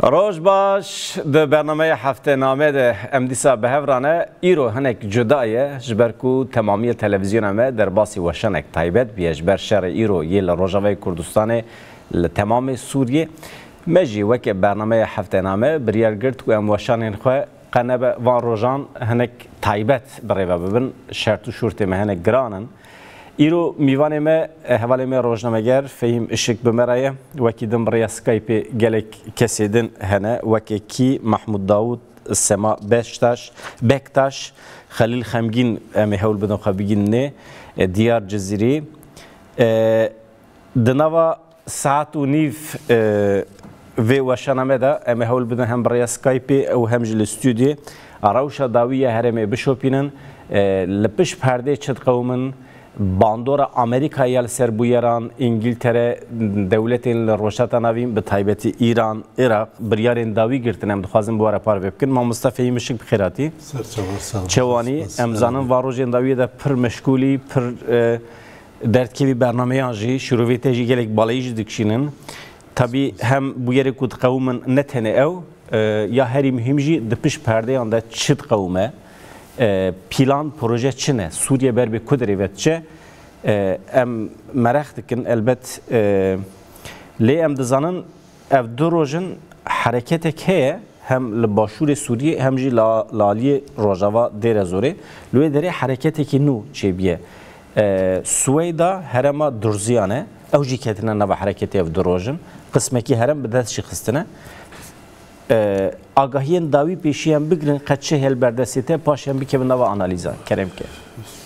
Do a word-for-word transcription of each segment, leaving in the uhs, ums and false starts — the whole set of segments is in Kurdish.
Roj baş, di bernameya Heftename de em dîsa bi hev re ne. Îro hinek cuda ye, ji ber ku temamiyê televîzyona me derbasî weşanek taybet bûye ji ber şerê îro yê li Rojavayê Kurdistanê, li temamê Sûriyê. Me jî weke bernameya Heftename biryar girt ku em weşanên xwe qe nebe van rojan hinek taybet bi rê ve bibin. Şert û şûrtê me hinek giran in. Îro mîvanê me, hevalê me rojnameger Fehîm Işik bi me re ye. Wekî din bi rêya Skypeê gelek kesê din hene. Weke kî Mahmûd Dawûd, Sema Beştaş, Bektaş, Xelîl Xemgîn, em ê hewl bidin xwe bigînin nê, e, Diyar Cizîrî. E, Di nava saet û nîv, e, vê weşana me de em ê hewl bidin hem bi rêya Skypeê û hem jî li stûdyê rewşa dawî ya herêmê bişopînin. E, li pişt perdê çi diqewimin, bandora Amerîkayê ya li ser bûyeran, Îngîltere, dewletên li Rojhilata Navîn, bi taybetî Îran, Iraq, biryarên dawî girtin, em dixwazin bi we re parve bikin. Mamoste Fehîm Işik, bi xêr hatî. Ser çava, sağ ol. Çewanî, spas, em zanin, va rojên dawiyê de pir meşgûlî, pir, e, derdkevî bernameyan jî, şîrovê te jî gelek baleyî jî dikişînin. Tabî hem bûyerê ku diqewimin ne tenê ew, e, ya herî muhîm jî di pişt perdeyan de çi diqewime, e, plan, proje çi ne, Sûriye ber bi ku derê ve diçe, e, em mereq dikin elbet, e, lê em dizanin ev du roj in hereketek heye, hem li başûrê Sûriyê hem jî la, li aliyê rojava Dêrezorê. Li wê derê hereketekî nû çêbûye. E, Suweyda herêma Durziyan e. Ew jî ketine nava hereketê ev du roj in. Qismekî herêm bi dest jî xistine. E, agahiyên dawî pêşî em bigirin, qet çi heye li ber destê te, paşê em bikevin nava analîza. Kerem ke.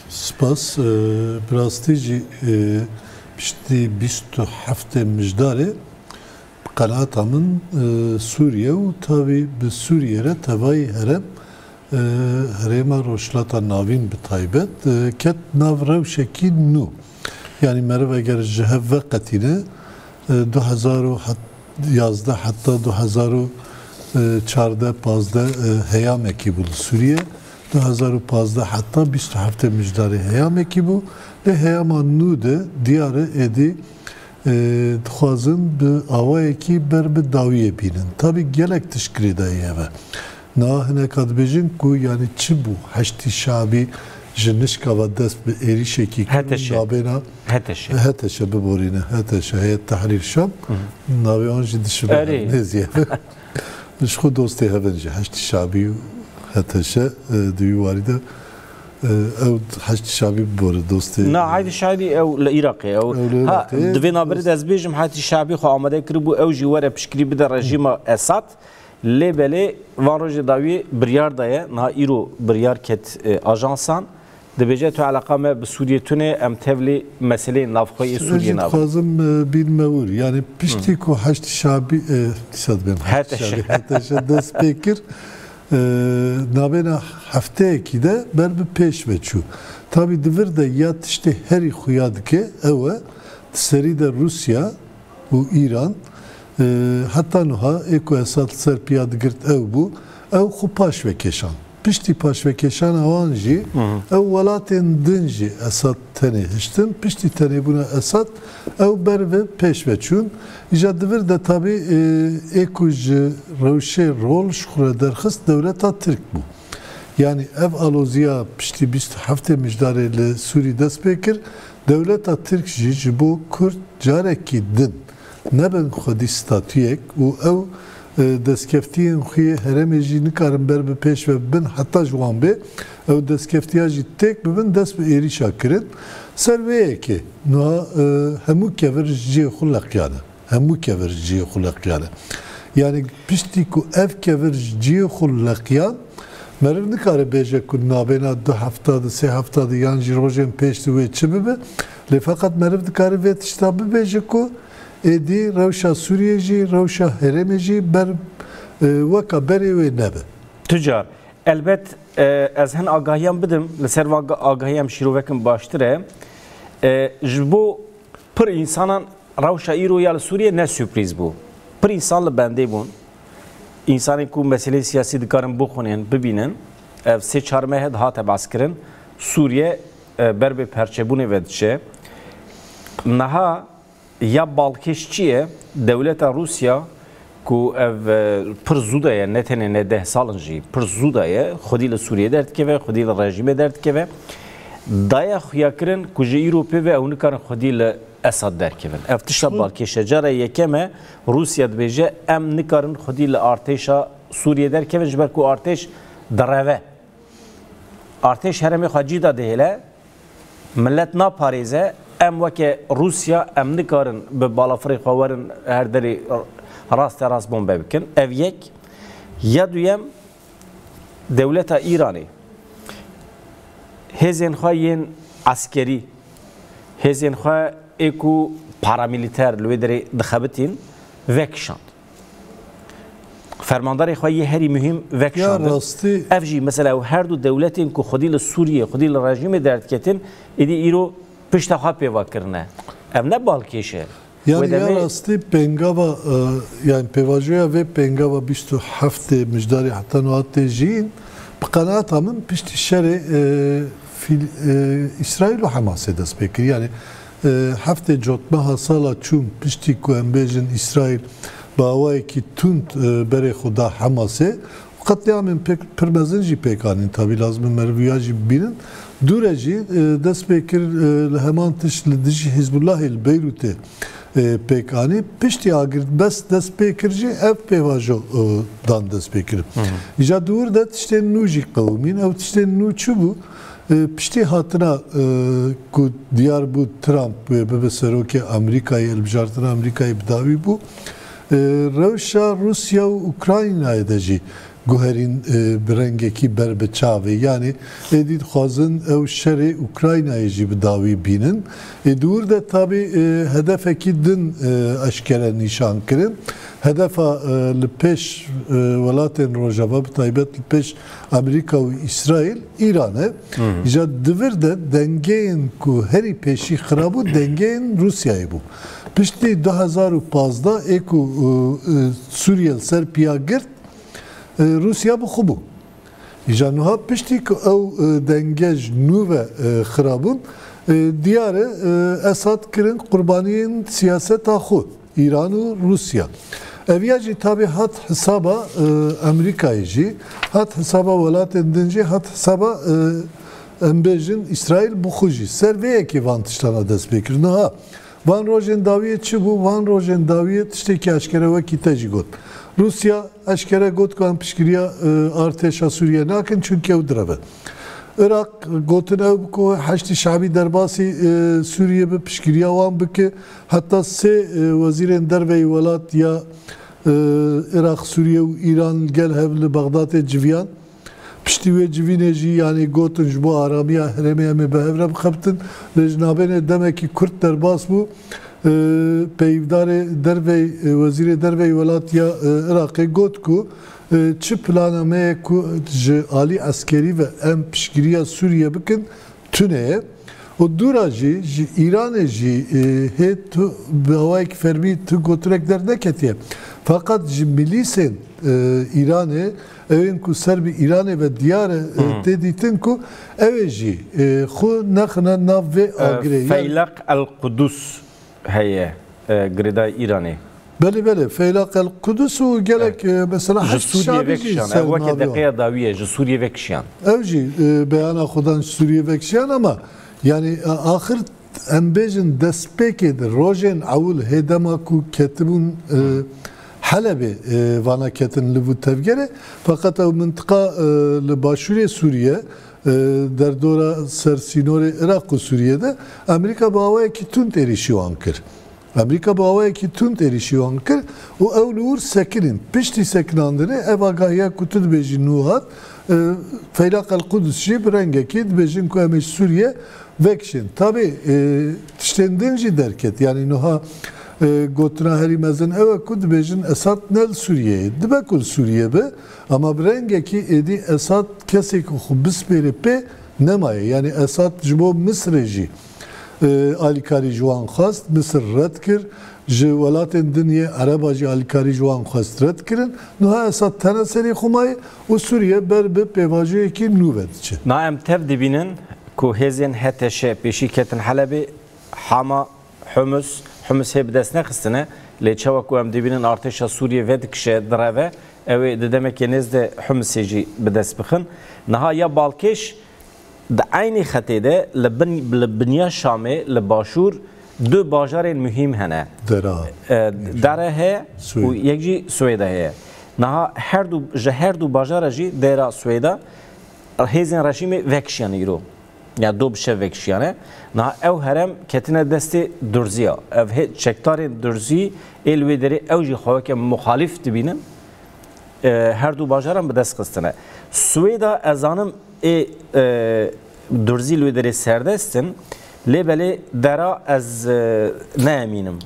Spas. E, bi rastî jî, e, piştî bîst û heftê Mijdarê, bi qenaeta min, e, Sûriye û tabî bi Sûriye re tevayî herêm, e, herêma Rojhilata Navîn bi taybet, e, ket nav rewşekî nû. Yanî meriv eger ji hev veqetîne, e, du hezar û yazdeh heta du hezar û çardeh pazdeh, e, heyamekî bû li Sûriye. Du hezar û pazdeh heta bîst û heftê Mijdarê heyamekî bû. Lê heyama nû de diyar e êdî, e, dixwazin bi awayekî ber bi dawiyê bînin. Tabî gelek tişt girêdayî heve. Niha hineka dibêjin ku, yanî, çi bû Heşdî Şabî ji nişka ve dest bi êrîşekî kir û HTŞ. nabêna HTŞ. HTŞ biborîne, HTŞ, Heyet Tehrîr Şam, Hı. navê wan jî dişibe Erê. nêzî ye. Ji xwe dostê hev in jî, Heşdî Şabî û HTŞ, e, di wî warî de, e, ew Heşdî Şabî bibore dostê. Na, Heşdî Şabî ew li Iraqê, ew Ew li ha, Iraqê, di vê navberê dost- de ez bêjim, Heşdî Şabî xwe amade kiribû, ew jî were piştgirî bide rejîma Esad. Lê belê van rojê dawî biryar daye, niha îro biryar ket, e, ajansan. Dibêje tu eleqa me bi Sûriyê tune, em tevlî meseleyên navxwe yê Ez Sûriyê jî nabin. dixwazim, e, bînme wir. Yanî piştî Hı. ku Heşdî Şabî, e, dîsa dibêm Heşdî Heteşe. Şabî, Heteşe dest pê kir, e, nabêna hefteyekî de ber bi pêş ve çû. Tabî di vir de ya tiştê herî xuya dike ew e, di serî de Rûsya û Îran, e, heta nuha ê ku Esad li ser piya digirt ew bû, ew xwe paş ve kêşan. Piştî paşvekêşana wan jî Hı hı. ew welatên din jî Esad tenê hiştin. Piştî tenêbûna Esad ew ber ve pêş ve çûn. Îja di vir de tabî, e, ê ku ji rewşê rol ji xwe re derxist dewleta Tirk bû. Yanî ev aloziya piştî bîst û heftê Mijdarê li Sûrî dest pê kir. Dewleta Tirk jî ji bo Kurd carekî din nebin xwedî statuyek û ew, e, destkeftiyên xwe yê herêmê jî nikarin ber bi pêş ve bibin heta ji wan bê ew destkeftiya jî têk bibin, dest bi êrîşa kirin. Ser vê yekê niha, e, hemû kevir ji cihê xwe leqiyane. Hemû kevir ji cihê xwe leqiyane. Yanî piştî ku ev kevir ji cihê xwe leqiyan, meriv nikare bêje ku nabêna du hefta de, sê hefta de yan jî rojên pêş de wê çi bibe. Lê feqet meriv dikare vê tişta bibêje ku êdî rewşa Sûriyê jî, rewşa herêmê jî ber, e, weka berê wê nebe. Tucar, elbet, e, ez hin agahiyan bidim, li ser van aga-, agahiyan şîrovekin baştir e. E, ji bo pir însanan rewşa îro ya li Sûriyê ne sürprîz bû. Pir însan li bendê bûn. Însanên ku meseleyên siyasî dikarin bixwînin, bibînin, ev sê çar meh dihate behskirin, Sûriye, e, ber bi perçebûnê ve diçe. Niha ya balkêş çi ye? Dewleta Rûsya ku ev, e, pir zû de ye, ne tenê ne deh sal in jî, pir zû de ye, xwedî li Sûriyê derdikeve, xwedî li rejîmê derdikeve. Daye xuyakirin ku ji îro pê ve ew nikarin xwedî li Esad derkevin. Ev tişta balkêş e. Cara yekem e, Rûsya dibêje, em nikarin xwedî li artêşa Sûriyê derkevin, ji ber ku artêş direve. Artêş herêmê xwe cî de dihêle, millet naparêze, em weke Rûsya, em nikarin bi balafirê xwe werin her derê raste rast bombe bikin. Ev yek. Ya duyem, dewleta Îranê hêzên xwe yên eskerî, hêzên xwe ê ku paramîlîter li wê derê dixebitîn, vekişand. Fermandarê xwe yê herî muhîm vekişandin. Ya rastî. Ev jî, mesela, ew her du dewletên ku xwedî li Sûriyê, xwedî li rejîmê derdiketin, êdî îro pişta xwe pêva kirine. Ev ne balkêş e. Yani ya rastî pêngava, e, yani pêvajoya vê pêngava bîst û heftê Mijdarê heta niha tê jiyîn, bi qenaeta min piştî şerê, e, fîl-, e, Îsraîl û Hemasê dest pê kir. Yani, e, heftê cotmeha sala çûn piştî ku em bêjin Îsraîl bi awayekî tund, e, berê xwe da Hemasê, qetlîamên pêk, pir mezin jî pêk anîn. Tabî lazim e meriv wiya jî bibînin. Dû re jî, e, dest pê kir, e, li heman tişt li dijî Hizbullahê li Beyrûtê, e, pêk anî. Piştî agirbest dest pê kir jî ev pêvajo, e, dan dest pê kirin. Hı hı. Îja di wir de tiştên nû jî qewimîn. Ew tiştên nû çi bû? E, piştî hatina, e, ku diyar bû Trump wê bibe serokê Amerîkayê, hilbijartina Amerîkayê bi dawî bû. E, rewşa Rûsya û Ukraynayê de jî guherîn, e, bi rengekî ber bi çavê. Yanî êdî dixwazin ew şerê Ukraynayê jî bi dawî bînin. Ê di wir de tabî, e, hedefekî din, e, eşkere nîşan kirin. Hedefa, e, li pêş, e, welatên Rojava, bi taybet li pêş Amerîka û Îsraîl, Îran e. Hı hı. Îja di vir de dengeyên ku herî pêşî xirabû, dengeyên Rûsyayê bû. Piştî du hezar û pazdeh ê ku, e, e, Sûriye li ser piya girt, e, Rûsya bi xwe bû. Îja niha piştî ku ew, e, denge ji nû ve, e, xirabûn, e, diyar e, e, Esad kirin qurbaniyên siyaseta xwe, Îran û Rûsya. Ev ya jî tabî hat hisaba, e, Amerîkayê jî, hat hisaba welatên din jî, hat hisaba, e, em bêjin Îsraîl bi xwe jî. Ser vê yekê van tiştana dest pê kir. Niha Van rojên dawiyê çi bû? Van rojên dawiyê tiştekî eşkere wekî te jî got. Rûsya eşkere got ku em piştgiriya, e, artêşa Sûriye nakin, çunke ew direve. Iraq gotin ew ku Heşdî Şebî derbasî, e, Sûriye bi, piştgiriya wan bike. Heta sê, e, wezîrên derve yê welat ya, e, Iraq, Sûriye û Îran li gel hev li Bexdadê civiyan. Piştî wê civînê jî, yanî gotin, ji bo aramiya herêmê em ê bi hev re bixebitin. Lê ji navbênê demekî kurt derbas bû. Ee, peyvdarê dervey, e, wezîrê derveyî welatiya, e, Iraqê got ku, e, çi plana me ye ku ji alî eskerî ve em piştgiriya Sûriye bikin, tune ye. Û dûra jî, ji Îranê jî, e, hê tu bi awayekî fermî tu gotinek derneketiye. Feqet ji milîsên, e, Îranê, ewên ku ser bi Îranê ve diyar e, e, Hmm. tê dîtin ku ew ê jî, e, xwe nexine nav vê E, agirê. Yan Feylaq El Qudus heye, e, girêdayî Îranê. Belê, belê. Feylaq El Qudus û gelek, e, mesela Ji Heşd Sûriyê Şabî jî vekişan. Ev ser weke navê wan. Deqeya dawî ye. Ji Sûriyê vekişan. Ew jî, e, beyana xwe dan ji Sûriyê vekişiyan ama, yanî, e, axir em bêjin destpêkê de rojên ewil hê dema ku ketibûn, e, Helebê, e, vana ketin li vû tevgerê. Feqet ew mintiqa, e, li başûrê Sûriye, e, derdora ser sînorê Iraq û Sûriye de Amerîka bi awayekî tund êrîşî wan kir. Amerîka bi awayekî tund êrîşî wan kir û ew li wir sekinîn. Piştî sekinandinê ev agahiya ku tu dibêjî nû hat, e, Feylaq El Qudus jî bi rengekî dibêjin ku em ê ji Sûriye vekişên. Tabî, e, tiştên din jî derket. Yanî niha, e, gotina herî mezin ew e ku dibêjin Esad ne li Sûriyeyê. Dibe ku li Sûriye be, ama bi rengekî êdî Esad kesê ku xwe bispêre pê nemaye. Yanî Esad ji bo Misirê jî, e, alîkarî ji wan xwest, Misir red kir. Ji welatên din yê Ereba jî alîkarî ji wan xwest red kirin. Niha Esad tene serê xwe maye û Sûriye ber bi pêvajoyekî nû ve diçe. Na em tev dibînin ku hêzên H T Ş pêşî ketin Helebê, Hama, Humus, Humus hê bi dest nexistine, Lê çawa ku em dibînin artêşa Sûriyê vedikişe, direve, ew ê di demekê nêz de Humisê jî bi dest bixin. Niha ya balkêş di eynî xetê de li bin, li biniya Şamê, li başûr du bajarên muhîm hene. Dera. E, Dere heye û Swêd. Yek jî Swêde heye. Niha her du, ji her du bajara jî Dera Swêda hêzên rejîmê vekişiyane îro. Ya do bi şev vekişiyane. Niha ew herem ketine destê Durziya. Ev hê çekdarên Durzî ê li wê derê ew jî xwe weke muxalîf dibînin. E, her du bajaran bi dest xistine. Swêda ez zanim ê, e, Durzî li wê derê serdest in. Lê belê Dera ez, e, neyemînim.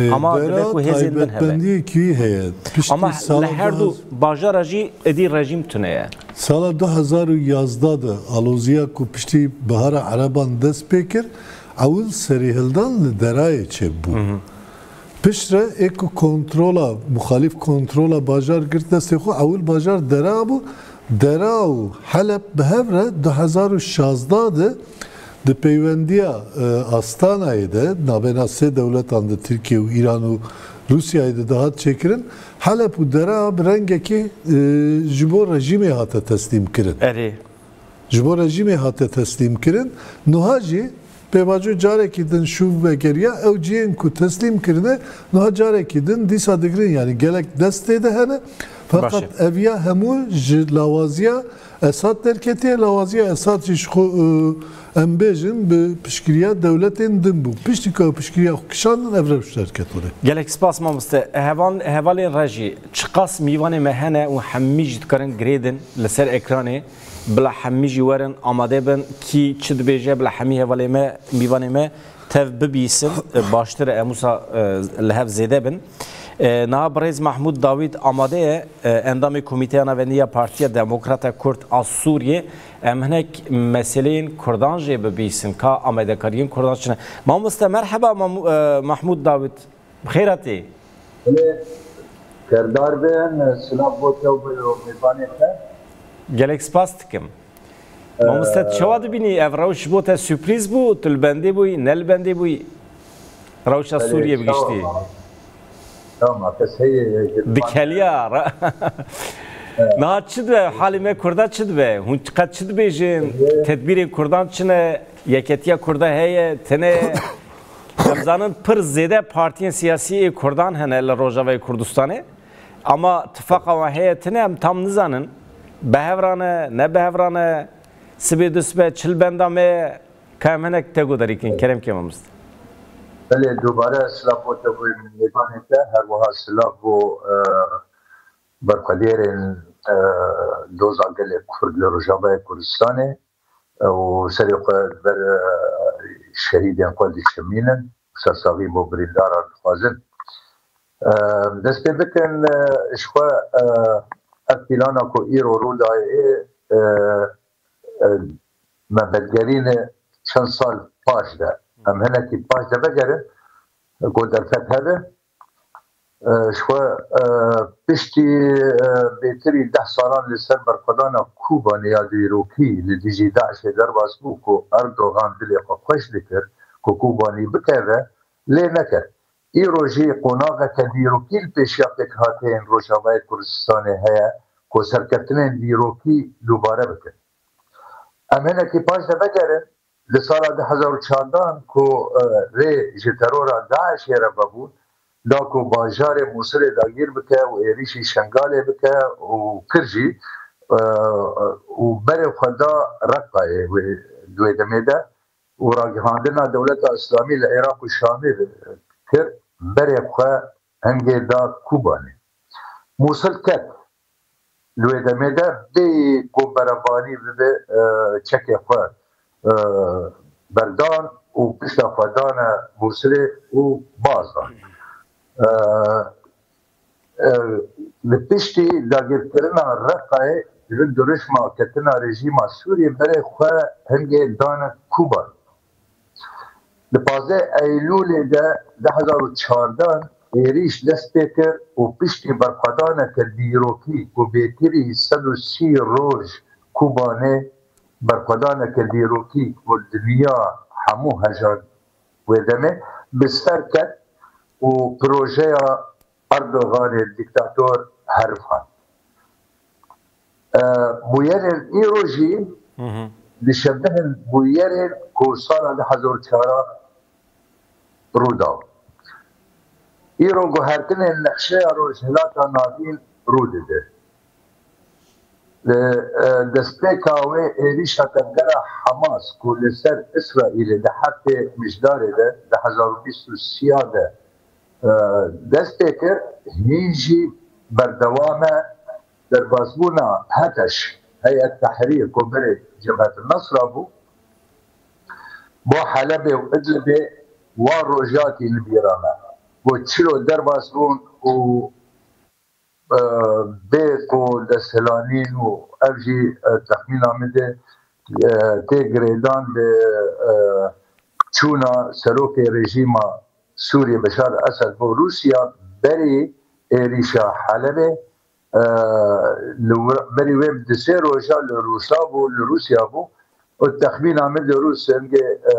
E, Ama Dera dibe ku hêzên din hebe. Taybetmendiyekî wî heye. Piştî Ama sala li her du duhaz- bajara jî êdî rejîm tune ye. Sala du hezar û yazdeh de aloziya ku piştî Bihara Ereban dest pê kir, ewil serîhildan li Derayê çêbû. Hı hı. Piştre ê ku kontrola, muxalîf kontrola bajar girt destê xwe, ewil bajar Dera bû. Dera û Heleb bi hev re du hezar û şazdeh de di peywendiya, e, Astanayê de, navbeyna sê dewletan de, Tirkiye û Îran û Rûsyayê de dihat çêkirin. Heleb û Dera bi rengekî, e, ji bo rejîmê hate teslîm kirin. Erê. Ji bo rejîmê hate teslîm kirin. Niha jî pêvajo carekî din şûv vegeriya, ew cihên ku teslîm kirine, niha carekî din dîsa digirin. Yani gelek dest tê de hene. Fakat Baş e. eviya hemû ji lawaziya Esad derketiye, lawaziya Esad jî ji xwe, e, em bêjin bi piştgiriya dewletên din bû. Piştî ku ew piştgiriya xwe kişandin, ev rewş derket hûrê. Gelek spas mamoste. Heval, hevalên rejî, çiqas mîvanê me hene û hemî jî dikarin girêdin li ser ekranê. Bila hemî jî werin, amade bin, kî çi dibêje, bila hemî hevalê me, mîvanê me tev bibîsin, e, baştir e, em wisa, e, li hev zêde bin. E, niha birêz Mahmûd Dawîd amade ye, e, endamê Komîteya Navendî ya Partiya Demokrata Kurd a Sûriyê. Em hinek meseleyên Kurdan jê bibîsin, ka amadekariyên Kurdan çi ne. Mamoste, merheba, Mamu-, e, Mahmûd Dawîd. Bi xêr hatî. Belê, kerdar bin, silav bo te û bo mêvanê te. Gelek spas dikim. Ee, Mamoste, tu çawa dibînî? Ev rewş ji bo te sürprîz bû? Tu li bendê bûyî, ne li bendê bûyî? Rewşa Belê, Sûriyê bi çawa? giştî. Tamam, kes heye, Dikeliya. ra- Evet. Niha çi dibe? Halê me Kurda çi dibe? Hûn qet çi dibêjin? Evet. Tedbîrên Kurdan çi ne? Yeketiya Kurda heye, tine ye? Em zanin pir zêde partiyên siyasî ê Kurdan hene li Rojavayê Kurdistanê. Ama tifaqa wan heye tine, em tam nizanin. Bi hev re ne, ne bi hev re ne. Sibê du sibe çi li benda me ye? Ka em hinek te guhdarî kin, kerem ke mamoste. Belê, dubare silav bo te, bo mêvanê te, her wiha silav bo, e, berxwedêrên, e, doza gelê Kurd li Rojavayê Kurdistanê, e, û serê xwe li ber, e, şehîdên xwe dişemînin, sersaxî bo birîndaran dixwazin. E, dest pê bikin, e, ji xwe, e, ev pîlana ku îro rû dayê, e, e, me vegerîne çend sal paş de. Em hinekî paş de vegerin, ku derfet hebe. E, ji xwe, e, piştî, e, bêtirî deh salan li ser berxwedana Kobanê ya dîrokî li dijî DAIŞê derbas bû, ku Erdogan dilê xwe xweş dikir, ku Kobanî bikeve, lê nekir. Îro jî qonaxeke dîrokî li pêşiya pêkhateyên Rojavayê Kurdistanê heye, ku serkeftinên dîrokî dubare bikin. Em hinekî paş de vegerin, di sala du hezar û çardeh ku, e, rê ji terora DAIŞê re vebûn, da ku bajarê Mûsilê dagîr bike û êrîşî Şengalê bike û kir jî, e, û berê xwe da Reqayê wê, di wê demê de û ragihandina Dewleta Îslamî li Iraq û Şamê kir, berê xwe hingê da Kobanê. Mûsil ket. Li wê demê de bêyî ku berevanî bibe, e, çekê xwe, e, berdan û pişta xwe dane Mûsilê û baz dan. E, e, Li piştî dagirkirina Reqayê ji bin dirûşma ketina rejîma Sûriyê berê xwe hingê dane Kobanê. Di pazdeh Eylûlê de du hezar û çardeh êrîş dest pê kir û piştî berxwedaneke dîrokî ku bêtirî sed û sî roj Kobanê, berxwedaneke dîrokî ku dinya hemû hejand wê demê, bi ser ket, û projeya Erdoganê dîktator herifan. E, bûyerên îro jî Hı hı. dişebihin bûyerên ku sala du hezar û çar rû da. Îro guhertinên nexşeya Rojhilata Navîn rû dide. Li, e, destpêka wê êrîşa tevgera Hamas ku li ser Îsraîlê di heftê Mijdarê de di hezar û bîst û sê de, e, dest pê kir, hîn jî berdewam e. Derbasbûna HTŞ, Heyet Tehrîr, ku berê Cebhet Nasra bû, bo Helebê û Idlibê wa roja tî li bîra me. Bo çilo derbas bûn û, e, bê ku desthilanîn û ev jî, e, texmîna min de, e, tê girêdan bi, e, çûna serokê rejîma Sûriyê Beşar Esed bo Rûsya berî êrîşa Helebê, e, li wir-, berî wê bi du sê roja li Rûsa bû, li Rûsya bû û texmîna min li Rûs hingê, e,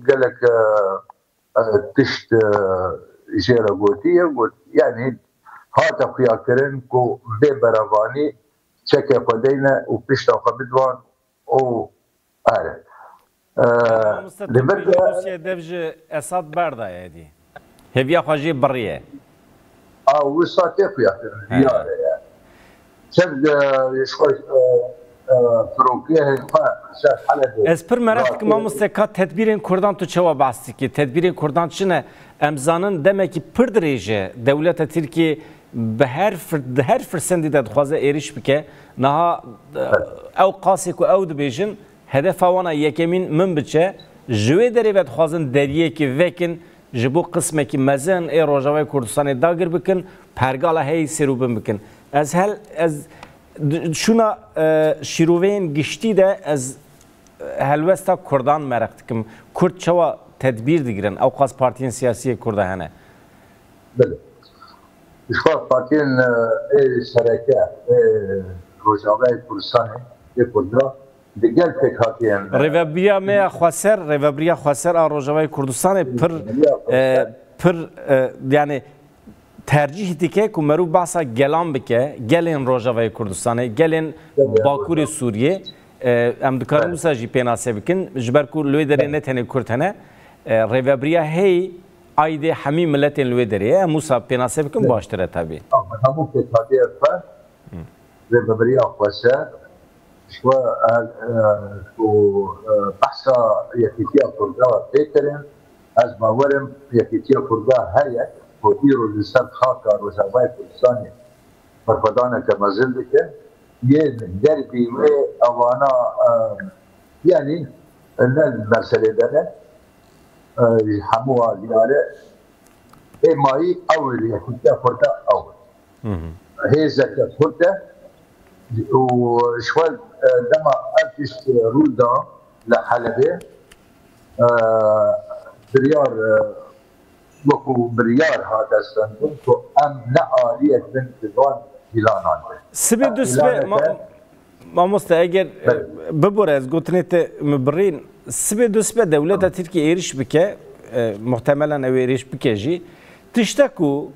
gelek, e, e, tişt, e, jê re gotiye, got, yanî hate xuyakirin ku bê berevanî çekê xwe deyne û pişta xwe bidwan û are. E, Mamoste, li vir tedbîrê de Rûsya dev ji Esad berdaye êdî. Hêviya xwe jê biriye. A, wisa tê xuyakirin, He. diyar e yani. Çend, e, ji xwe, e, e, firokeyên xwe ser Helebê Ez pir merak dikim, rakirin. Mamoste, ka tedbîrên Kurdan tu çawa behs dikî? Tedbîrên Kurdan çi ne? Em zanin demekî pir dirêj e. Dewleta Tirkiyê bi her fir-, di her firsendî de dixwaze êrîş bike. Niha, e, Evet. ew qasê ku ew dibêjin, hedefa wan a yekemîn min biçe, ji wê derê ve dixwazin deriyekê vekin, ji bo qismekî mezin ê Rojavayê Kurdistanê dagir bikin, pergala heyî sêrûbin bikin. Ez hel-, ez d-, şûna, e, şîroveyên giştî de ez, e, helwesta Kurdan meraq dikim. Kurd çawa tedbîr digirin? Ewqas partiyên siyasî yê Kurda hene. Belê. Ji xwe partiyên, e, ê sereke, ê Rojavayê Kurdistanê, ê Kurda, di gel pêkhatiyên, e, Rêvebiriya me ya xweser, Rêvebiriya Xweser a Rojavayê Kurdistanê pir, Rêvebiriya e, Xweser. pir, e, yani tercîh dike ku merû behsa gelan bike, gelên Rojavayê Kurdistanê, gelên Gelên Bakurê Rojava. Sûriyê. E, em dikarin Evet. wisa jî pênase bikin, ji ber ku li wê derê Evet. ne tenê Kurd hene, e, rêvebiriya heyî aîdê hemî miletên li wê derê ye. Em wisa pênase bikin Evet. baştir e tabî. Tamam, hemû pêkhatiyê xwe Rêveberiya Xweser, ji we, e, e, ku, e, behsa yekîtiya Kurda tê kirin, ez bawer im yekîtiya Kurda heye ku îro li ser xaka Rojavayê Kurdistanê berxwedaneke mezin dike. Yên derbî wê evana, e, yanî ne li meselê de ne, e, ji hemû a diyar e. Ê mayî ew e, yekîtiya Kurda ew e. Hı hı. Hêzeke Kurd e û ji xwe, e, dema ev tişt rû da li Helebê, e, biryar, e, wekû biryar hate stendin ku em ne aliyek bin di van pîlanan de. Sibê Ev dusibe, pîlaneke ma-, mamoste, eger, e, Belê. bibore, ez gotinê te min birîn, sibê dusibe dewleta Tirkiyê êrîş bike, e, muhtemelan ew êrîş bike jî. Tişta ku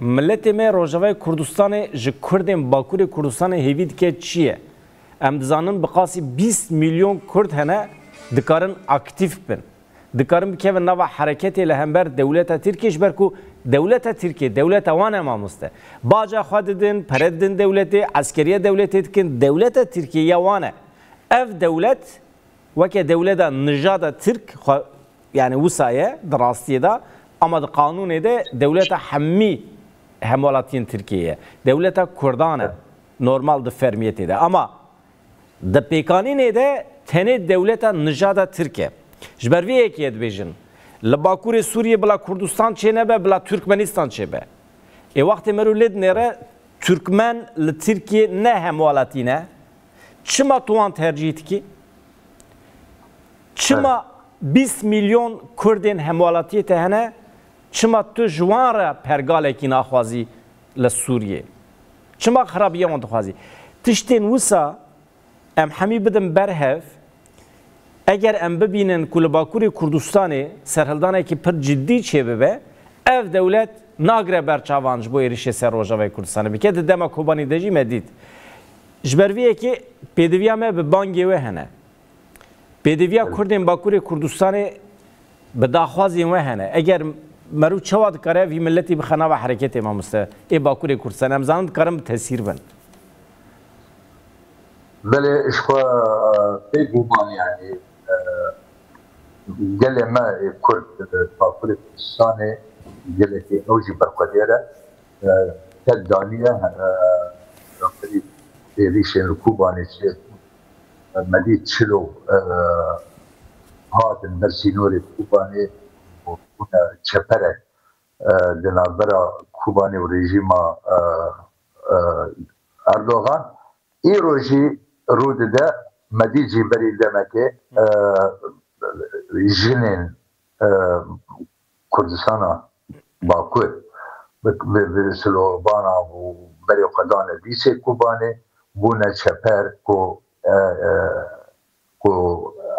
miletê me Rojavayê Kurdistanê ji Kurdên Bakurê Kurdistanê hêvî dike çi ye? Em dizanin bi qasî bîst milyon Kurd hene, dikarin aktîf bin. Dikarin bikevin nava hereketê li hember dewleta Tirkiyê, ji ber ku dewleta Tirkiyê, dewleta wan e mamoste. Baca xwe didin, pere didin dewletê, eskeriya dewletê dikin, dewleta Tirkiyê ya wan e. Ev dewlet weke dewleta nijada Tirk xwe, yani wisa ye di rastiyê de, ama di qanûnê de dewleta hemî hemwelatiyên Tirkiyê ye. Dewleta Kurdan e. Normal di fermiyetê de. Ama di pêkanînê de tenê dewleta nijada Tirk e. Ji ber vê yekê dibêjin, li Bakurê Sûriyê bila Kurdistan çênebe, bila Türkmenistan çêbe. Ê wextê mero lê dinêre Türkmen li Tirkiyê ne hemwelatî ne. Çima tu wan tercîh dikî? Çima Evet. bîst milyon Kurdên hemwelatiyê te hene? Çima tu ji wan re pergalekî naxwazî li Sûriyê? Çima xirabiya wan dixwazî? Tiştên wisa em hemî bidin ber hev. Eger em bibînin ku li Bakurê Kurdistanê serhildanekî pir cidî çêbibe, Ev dewlet nagire ber çavan ji bo êrişê ser Rojavayê Kurdistanê bike. Di dema Kobanî de jî me dît. Ji ber vê yekê pêdiviya me bi bangê we hene. Pêdiviya Kurdên Bakurê Kurdistanê bi daxwazên we hene. Eger meriv çawa dikare vî miletî bixe nava hereketê, mamoste, ê Bakurê Kurdistanê? Em zanin dikarin bi tesîr bin. Belê, ji xwe, e, bêguman, yanî, e, gelê me ê Kurd, e, Bakurê Kurdistanê gelekî ew jî berxwedêr e. E, ket daniye, e, êrîşên li Kobanê çêbûn. E, me dît çilo, e, hatin ber sînorê Kobanê û bûne çeperek, e, di navbera Kobanê û rejîma, e, e, Erdogan. Îro jî rû dide, me dît jî berî demekê, e, jinên, e, Kurdistana Bakur bi, bi, bi slogana û berê xwe dane dîsê Kobanê, bûne çeper ku, e, e, ku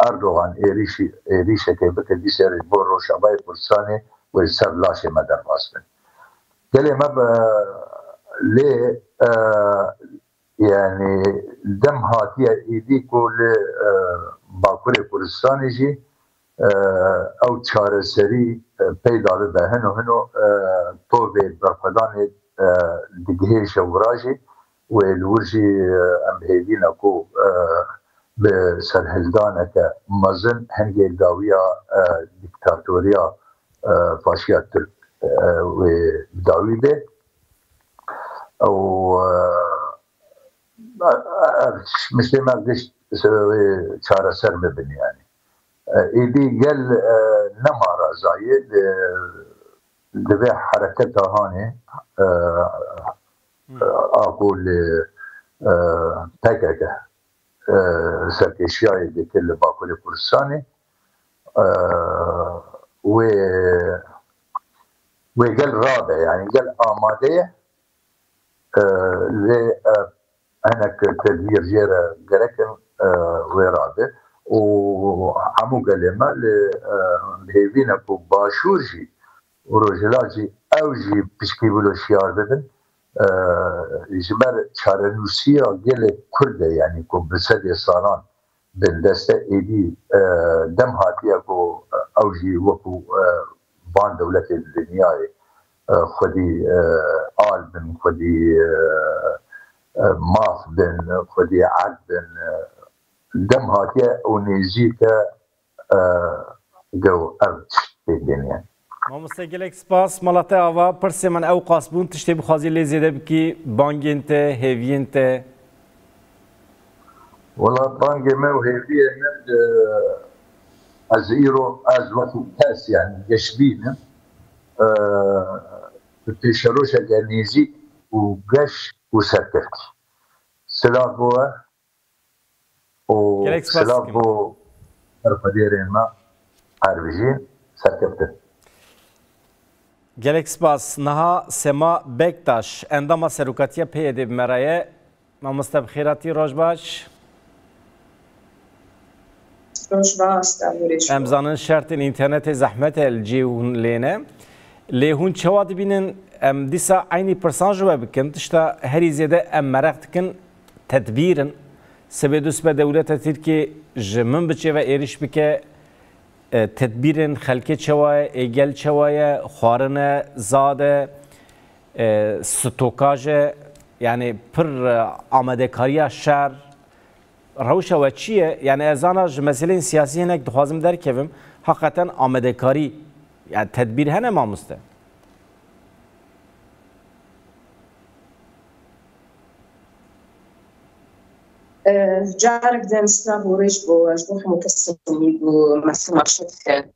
Erdogan êrîşî, êrîşekê bike dîsê bo Rojavayê Kurdistanê wê li ser laşê me derbas bin. Gelê me bi, lê, e, yanî dem hatiye êdî ku li, e, Bakurê Kurdistanê jî, e, ew çareserî, e, peyda bibe. Hino hino, e, tovê berxwedanê, e, digihêje wira jî wê li wir jî, e, em bi hêvî ne ku, e, bi serhildaneke mezin hingê dawiya, e, dîktatoriya, e, faşiya Tirk, e, wê bi dawî bê. Û, e, ev miştê me gişt wê çareser bibin, yanî. E, êdî gel, e, nema razayê li, di vê hereketa hanê, e, Hmm. e, a ku li, e, P K K, e, serkêşiyayê dike li Bakurê Kurdistanê, e, wê, wê gel rabe, yanî gel amade ye, e, lê, e, hinek tedbîr jê re gerek in, e, wê rabe. Û hemû gelê me li, e, bi hêvî ne ku Başûr jî û Rojhilat jî ew jî pişkî wilo şiyar bibin. E, ji ber çarenûsiya gelê Kurd e, yanî ku bi sedê salan bindest e, êdî, e, dem hatiye ku ew jî wekû, e, van dewletên dinyayê, e, xwedî, e, al bin, xwedî, e, e, maf bin, xwedî erd bin, e, dem hatiye û nêzîk e, e, gew ev tişt pêk bên, yanî. Mamoste, gelek spas. Mala te ava, pirsê min ew qas bûn, tiştê bixwazî lê zêde bikî, bangên te, hêviyên te? Wela bangê me û hêviyê min, e, ez îro, ez wekî kes, yanî geşbîn im, e, bi pêşerojeke nêzîk û geş û serkeftî. Silav bo we û Gelek spas silav dikim. Bo berxwedêrên me, her bijîn, serkeftin. Gelek spas. Niha Sema Bektaş, endama serokatiya P Y D'ê bi me re ye. Mamoste, bi xêr hatî, roj baş. Roj baş, Dawrê. Em zanin şertên înternetê zehmet e li cihê hûn lê ne. Lê hûn çawa dibînin? Em dîsa eynî pirsan ji we bikin. Tişta herî zêde em mereq dikin, tedbîr in. Sibê du sibe dewleta Tirkiyê ji Minbiçê ve êrîş bike, e, tedbîrên xelkê çawa ye, ê gel çawa ye, xwarin e, zad e, e, stokaj e, yanî pir, e, amadekariya şer, rewşa we çi ye? Yanî ez zana ji meseleyên siyasî hinek dixwazim derkevim, heqeten amadekarî, yanî tedbîr hene, mamoste? E, carek din silav û rêz bo we, ji bo hemû kesên wî ku me sima şev dikin.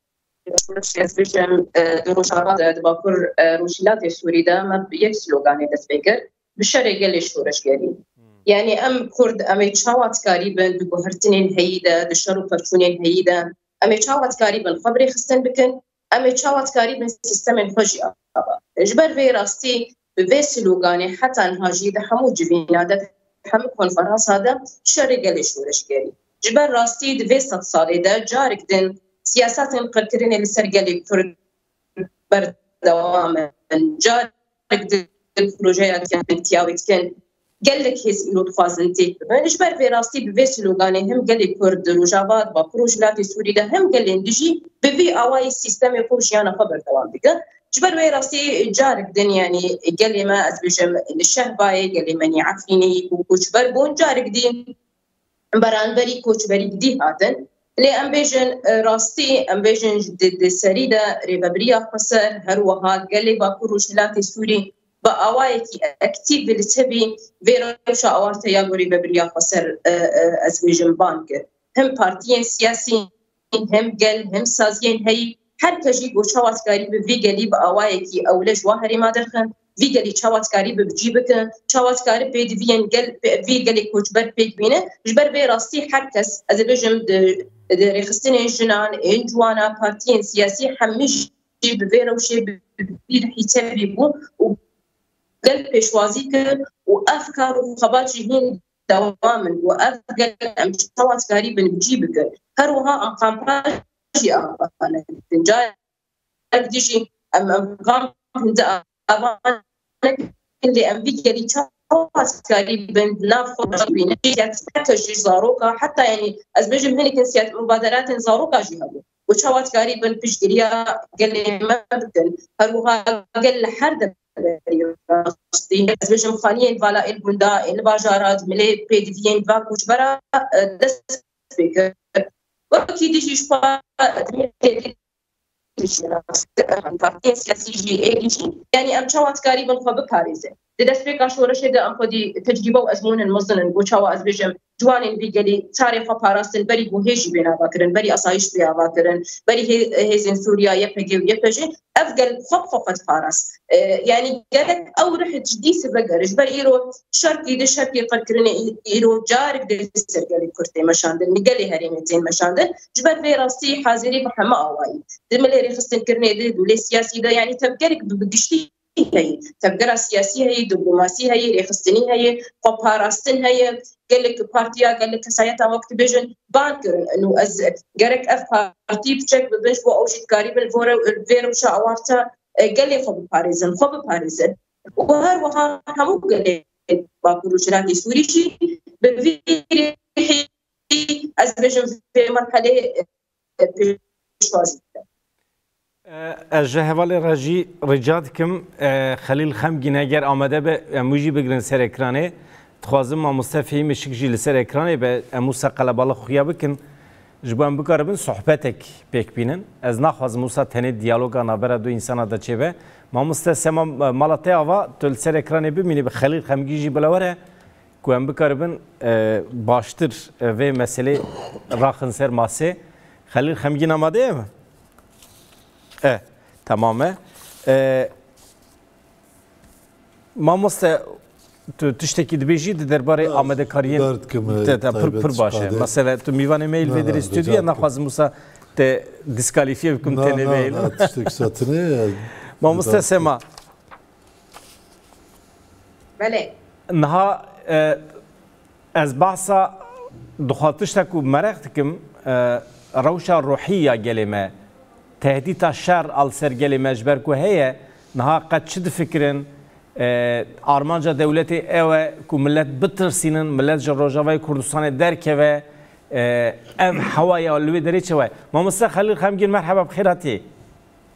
Şoreşê ez bêjim, e, di Rojava de, di Bakur, e, Rojhilatê Sûrî de me bi yek sloganê dest pê kir, bi şerê gelê şoreşgerî. Hmm. Yanî em Kurd, em ê çawa dikarîbin di guhertinên heyî de, di şer û perçûnên heyî de, em ê çawa dikarîbin xwe bi rêxistin bikin, em ê çawa dikarîbin sîstemên xwe jî ava. Ji ber vê rastî bi vê sloganê heta niha jî di hemû civîna de, di hemû konferansa de şerê gelê şoreşgerî. Ji ber rastî di vê sedsalê de carek din siyasetên qirkirinê li ser gelê Kurd ber dewam in. Carek di projeya kentiya wê dikin. Gelek hêz îro dixwazin têk bibin. Ji ber vê rastî bi vê sloganê him gelê Kurd di Rojava, di Bakur û Rojhilatê Sûrî de him gelên dijî bi vî awayî sîstemê xwe û jiyana xwe berdewam dikin. Ji ber wê rastî carek din, yanî gelê me, ez bêjim li Şehbayê, gelê me nî Efrînê ku koçber bûn, carek dî beranberî koçberî dî hatin. Lê em bêjin, e, rastî, em bêjin di, di serî de rêvebiriya xweser, her wiha gelê Bakur Rojhilatê Sûrî bi awayekî aktîf li tevî vê rewşa awarteya ku rêvebiriya xweser, e, e, ez bêjim, ban kir. Him partiyên siyasî, hem gel, hem saziyên heyî, her kes jî got çawa dikarî bi vî gelî bi awayekî ewle ji wa herêma derxin, vî gelî çawa dikarî bi bi cî bikin, çawa dikarî pêdiviyên gel, vî gelê koçber pêk bîne. Ji ber vê rastî her kes, ez ê bêjim, di, di rêxistinên jinan, ên ciwana, partiyên siyasî hemî jî bi vê rewşê bi vî rihî tevî bû û gel pêşwazî kir û ev kar û xebat jî hîn dewam in û ev gel em çawa dikarî bin bi cî bikin. Her wiha em kampaj jî ava nekin. Carek dî jî em, em kamp hinde ava nekin lê em vî gelî çawa dikarî bin di nav xwe de bînin. Siyasete jî zaroka, heta, yanî, ez bêjim, hinek in siyas-, mubaderatên zaroka jî hebû. Û çawa dikarî bin piştgiriya gelê me bikin. Her wiha gel li her deverê rastî, ez bêjim, xaniyên vala ên gunda, ên li bajara, di milê pêdiviyên va koçbera, e, dest pê kir. Wekî dijî ji xwe di milê jî rast, em partiyên siyasî jî êdî jî, yanî em çawa dikarî bin xwe biparêzin. Di destpêka şoreşê de em xwedî tecrîbe û ezmûnin mezin in, ku çawa ez bêjim, ciwanên vî gelî çarê xwe parastin, berî ku hêz jî bê avakirin, berî asayîş bê avakirin, berî hê-, hêzên Sûriya, Y P G û Y P J, ev gel xwe bi xwe xwe diparast. E, yanî gerek ew rih cidî sibe gere. Ji ber îro şerkî di şerkî qirkirinê î-, îro carek di ser gelê Kurd tê meşandin, li gelê herêmê tên meşandin. Ji ber vê rastî hazirî bi heme awayî. Di milê rêxistinkirinê de, di milê siyasî de, yanî tevgerek bi, bi giştî heye. Tevgera siyasî heye, diplomasî heye, rêxistinî heye, xweparastin heye. Gelek partiya, gelek kesayeta wek dibêjin, ban kirin. Û ez gerek ev partî piçek bibin, ji bo ew jî dikarîbin vore, vê rewşa awarte, e, gelê xwe biparêzin, xwe biparêzin. Û her wiha hemû gelê Bakur û Rojhilatê Sûrî jî bi vî rihî, ez dibêjim, vê merhelê, e, pêşwazî bike. E, ez ji hevalê re jî rica dikim, e, Xelîl Xemgîn eger amade be, em wî jî bigirin ser ekranê. Dixwazim mamoste Fehîm Işik jî li ser ekranê be, em wisa qelebalix xuya bikin. Ji bo em bikaribin sohbetek pêk bînin. Ez naxwazim wisa tenê diyaloga navbera du însana de çêbe. Mamoste Sema, e, mala te ava, tu li ser ekranê bimînî, bi Xelîl Xemgîn jî bila were. Ku em bikaribin, e, baştir, e, vê meselê raxin ser masê. Xelîl Xemgîn amade ye mi? E, tamam e. E, mamoste, tu tiştekî dibêjî di derbarê amadekariyên. Ber dikim, e, te, te, pir, taybet pir baş e. Şadê. Mesela tu mîvanê me yê li vê derê stûdyo ye, naxwazim wisa te diskalîfiye bikim, na, tenê na, vê na, tiştek satine ye. Mamoste Sema, Belê. Niha, e, ez behsa dixwa tiştek ku mereq dikim, e, rewşa ruhî ya gelê me, tehdîta şer a li ser gelê me ji ber ku heye, niha qet çi difikirin, e, armanca dewletê ew e ku millet bitirsînin, millet ji Rojavayê Kurdistanê derkeve, e, ev hewa ya li wê derê çawa ye? Mamoste Xelîl Xemgîn, merheba, bi xêr hatî.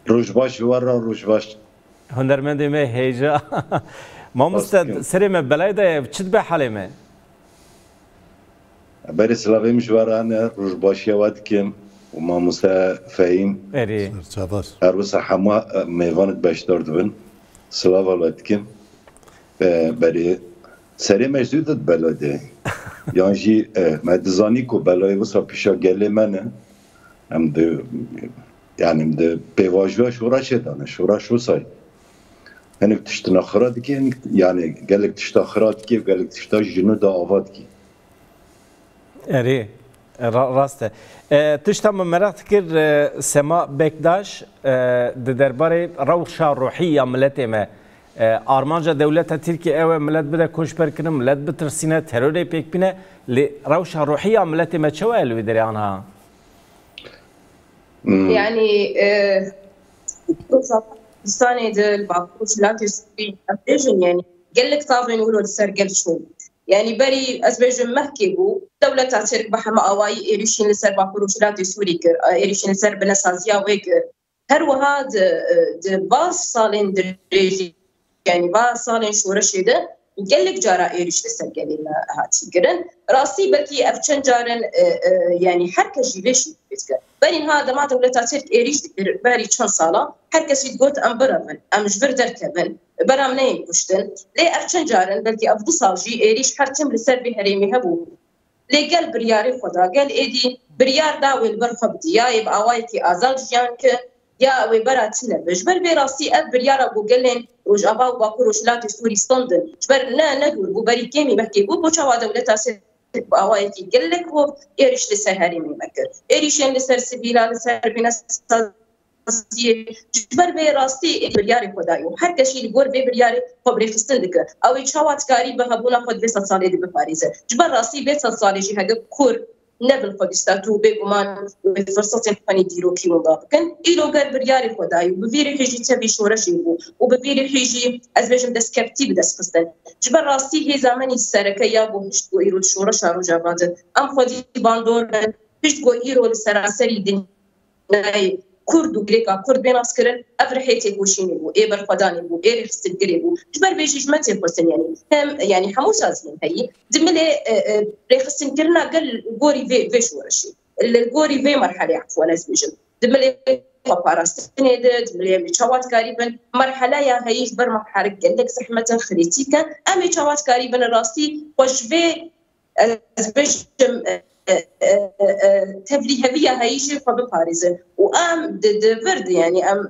Roj baş ji we re, roj baş. Hunermendê me hêja. Mamoste, serê me belayê de ye, çi dibe halê me? Berê silavê min ji we re hene, rojbaşiya we dikim û mamoste Fehîm. Erê. Serçavar. Her wisa hema, e, mêvanik beşdar dibin. Silava we dikim. E, berê serê me ji dû de bela de. Yan jî, e, me dizanî ku belayê wisa pişa gelê me ne. Em di, yani em di pêvajoya şoreşê de ne, şoreş wisa ye. Hinek tiştina xira dike, hinek, yani gelek tişta xira dike, gelek tişta ji nû de ava dike. Erê, ra-, rast e. E, tişta min meraq dikir, e, Sema Bektaş, e, di derbarê rewşa ruhî ya miletê me, e, armanca dewleta Tirkiyê ew e, milet bide koçberkirin, milet bitirsîne, terorê pêk bîne, lê rewşa ruhî ya miletê me çawa ye li wê derê aniha? Hmm. Yani, e, Rojava, Kurdistanê de, li Bakur û Rojhilatê Sûrî, em bêjin, yanî gelek tavên wilo li ser gel çûn. Yanî berî, ez bêjim, mehkê bû, dewleta Tirk bi heme awayî êrîşên li ser Bakur û Rojhilatê Sûrî kir, êrîşên li ser binesaziya wê kir. Her wiha di, di va salên dirêjî, yanî va salên şoreşê de gelek cara êrîş li ser gelê me hatî kirin. Rastî belkî ev çend carin, e, e, yanî her kes jî vê şî dikir. Berî niha dema dewleta Tirk êrîş dikir, berî çend sala, her kes jî digot, em birevin, em ji vir derkevin, bera em neyên kuştin. Lê ev çend carin, belkî ev du sal jî êrîş her tim li ser vê herêmê hebû. Lê gel biryarê xwe da, gel êdî biryar da wê li ber xwe bidî, ya ê bi awayekî azad jiyan ke, ya wê bera tune be. Ji ber vê rastî ev biryara ku gelên Rojava û Bakur Rojhilatê Sûrî standin, ji ber ne, ne dûr bû, berî kêmî mehkê bû, bo çawa dewleta Tirk bi awayekî gelek hov êrîş li ser herêmê me kir. Êrîşên li ser sivîla, li ser bînesaziyê, ji ber vê rastî ê biryarê xwe dayî û her kes jî li gor vê biryarê xwe bi rêxistin dike. Ew ê çawa dikarî bi hebûna xwe di vê sedsalê de biparêze? Ji ber rastî vê sedsalê jî hege Kurd ne bin xwe bîsta tu û bêguman wê firsetên xwe nê dîrokî winda bikin. Îro ger biryarê xwe dayî û bi vî rihî jî tevî şoreşê bû û bi vî rihî jî, ez bêjim, destkeftî bi dest xistin. Ji ber rastî hêza me nî sereke ya ku hişt ku îro di şoreşa Rojava de em xwedî bandor bin, pişt ku îro li seranserî dinyayê Kurd û girêka Kurd bê naskirin, ev rihê têkoşînê bû, ê berxwedanê bû, ê rêxistinkirê bû. Ji ber vê jî ji me tê xwestin, yanî hem, yanî hemû saziyên heyî, di milê, e, e, rêxistinkirina gel li gorî vê, vê şoreşê, li gorî vê merhelê, efwen ez bêjim, di milê xweparastinê de, di milê em ê çawa dikarî bin, merheleya heyî ji ber me herik gelek zehmet e, xirêtîk e. Em ê çawa dikarî bin rastî xwe ji vê, ez bêjim, e, e, e, e, tevlîheviya heyî jî xwe biparêzin. Û em di, di vir de, yanî em,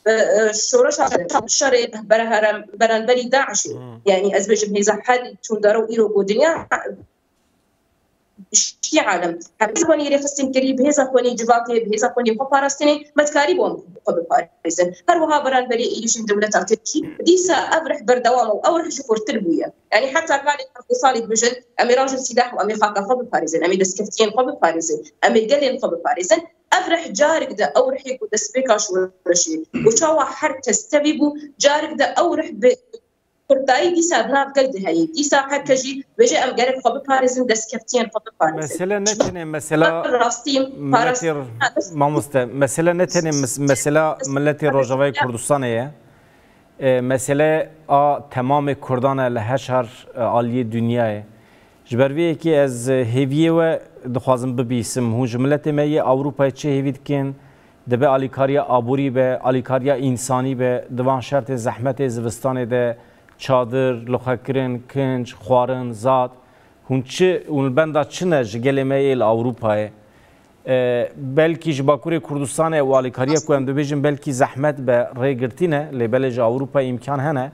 e, e, şoreşa şerê bereherem-, beranberî DAIŞê, Hmm. yanî ez bêjim hêza herî tundar û îro ku dinya piştî alem. Hemî xwenî rêxistin kirî, bi hêza xwenî civakê, bi hêza xwenî xwe parastinê, me dikarî bo em xwe biparêzin. Her wiha beranberî êrîşên dewleta Tirkî, dîsa ev rih berdewam e û ew rih ji xurtir bûye. Yanî heta kalê heft salî dibêjin, em ê rajin sîlah û em ê xaka xwe biparêzin, em ê destkeftiyên xwe biparêzin, em ê gelên xwe biparêzin. Ev rih carik de ew rihê ku destpêka şoreşê û çawa her kes tevî bû, carik de ew rih bi Kurtayî dîsa di nav gel de heye. Dîsa her kes jî bêje, em gerek xwe biparêzin, destkeftiyên xwe biparêzin. Mesele ne tenê mesela Rastî, miletê parastina dest- mamoste, mesele ne tenê mes-, mesela miletê Rojavayê Kurdistanê ye. E, mesele a temamê Kurdan e li heşar, e, aliyê dinyayê. Ji ber vê yekê ez, e, hêviyê we dixwazim bibîsim. Hûn ji miletê me yê Ewropayê çi hêvî dikin? Dibe alîkariya aborî be, alîkariya însanî be, di van şertên zehmetê zivistanê de çadir, lixwekirin, kinc, xwarin, zat, hûn çi, hûn li benda çi ne ji gelê me yê li Ewropayê? E, belkî ji Bakurê Kurdistanê û alîkariya ku em dibêjin belkî zehmet be, rêgirtî ne, lê belê ji Ewropayê îmkan hene,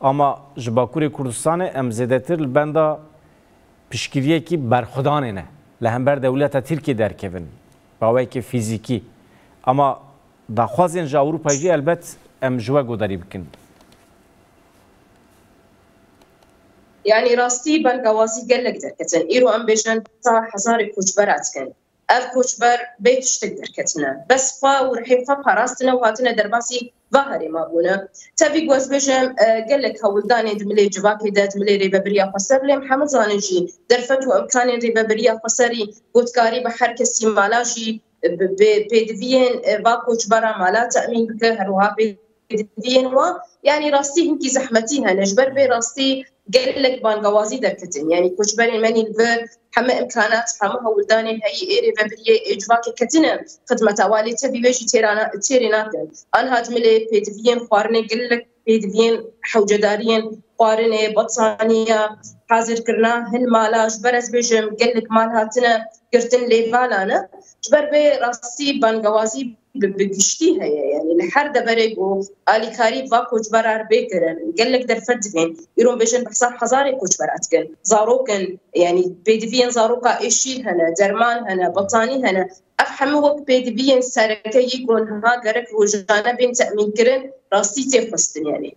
ama ji Bakurê Kurdistanê em zêdetir li benda piştgiriyekî berxwedanê ne. Li hember dewleta Tirkiyê derkevin, bi awayekî fîzîkî. Ama daxwazên ji Ewropayê jî elbet em ji we guhdarî bikin. Yanî rastî bangawazî gelek derketin. Îro em bêjin heta hezarê koçbera dikin. Ev koçber bê tiştek derketine. Bes xwe û rihê xwe parastine û hatine derbasî va herêma bûne. Tevî ku ez bêjim, e, gelek hewldanê di milê civakê de, di milê Rêvebiriya Xweser, lê em hemû zanin jî derfet û imkanên Rêvebiriya Xweserî, ku dikarî bi her kesî mala jî, e, bi, bi pêdiviyên, e, va koçbera mala temîn bike, her wiha pêdiviyên wan. Yanî rastî hinkî zehmetî hene. Ji ber vê rastî gelek bangawazî derketin. Yanî koçberên me nî li vir heme imkanat, heme hewldanên heyî ê rêvebiriyê ê civakê ketine xidmeta wan, lê tevî wê jî têra na-, têrê nakin. Anha di milê pêdiviyên xwarinê gelek pêdiviyên hewcedariyên xwarinê, betaniya, hazirkirina hin mala, ji ber ez bêjim gelek mal hatine girtin lê vala ne. Ji ber vê rastî bangawazî bi, bi giştî heye. Yanî li her deverê ku alîkarî va koçbera bê kirin, gelek derfet dibên. Îro bêjin behsa hezarê koçbera dikin. Zarok in, yanî pêdiviyên zaroka êşî hene, derman hene, betanî hene. Ev hemû wek pêdiviyên sereke yî ku niha gerek rojane bên temînkirin, rastî tê xwestin yanî.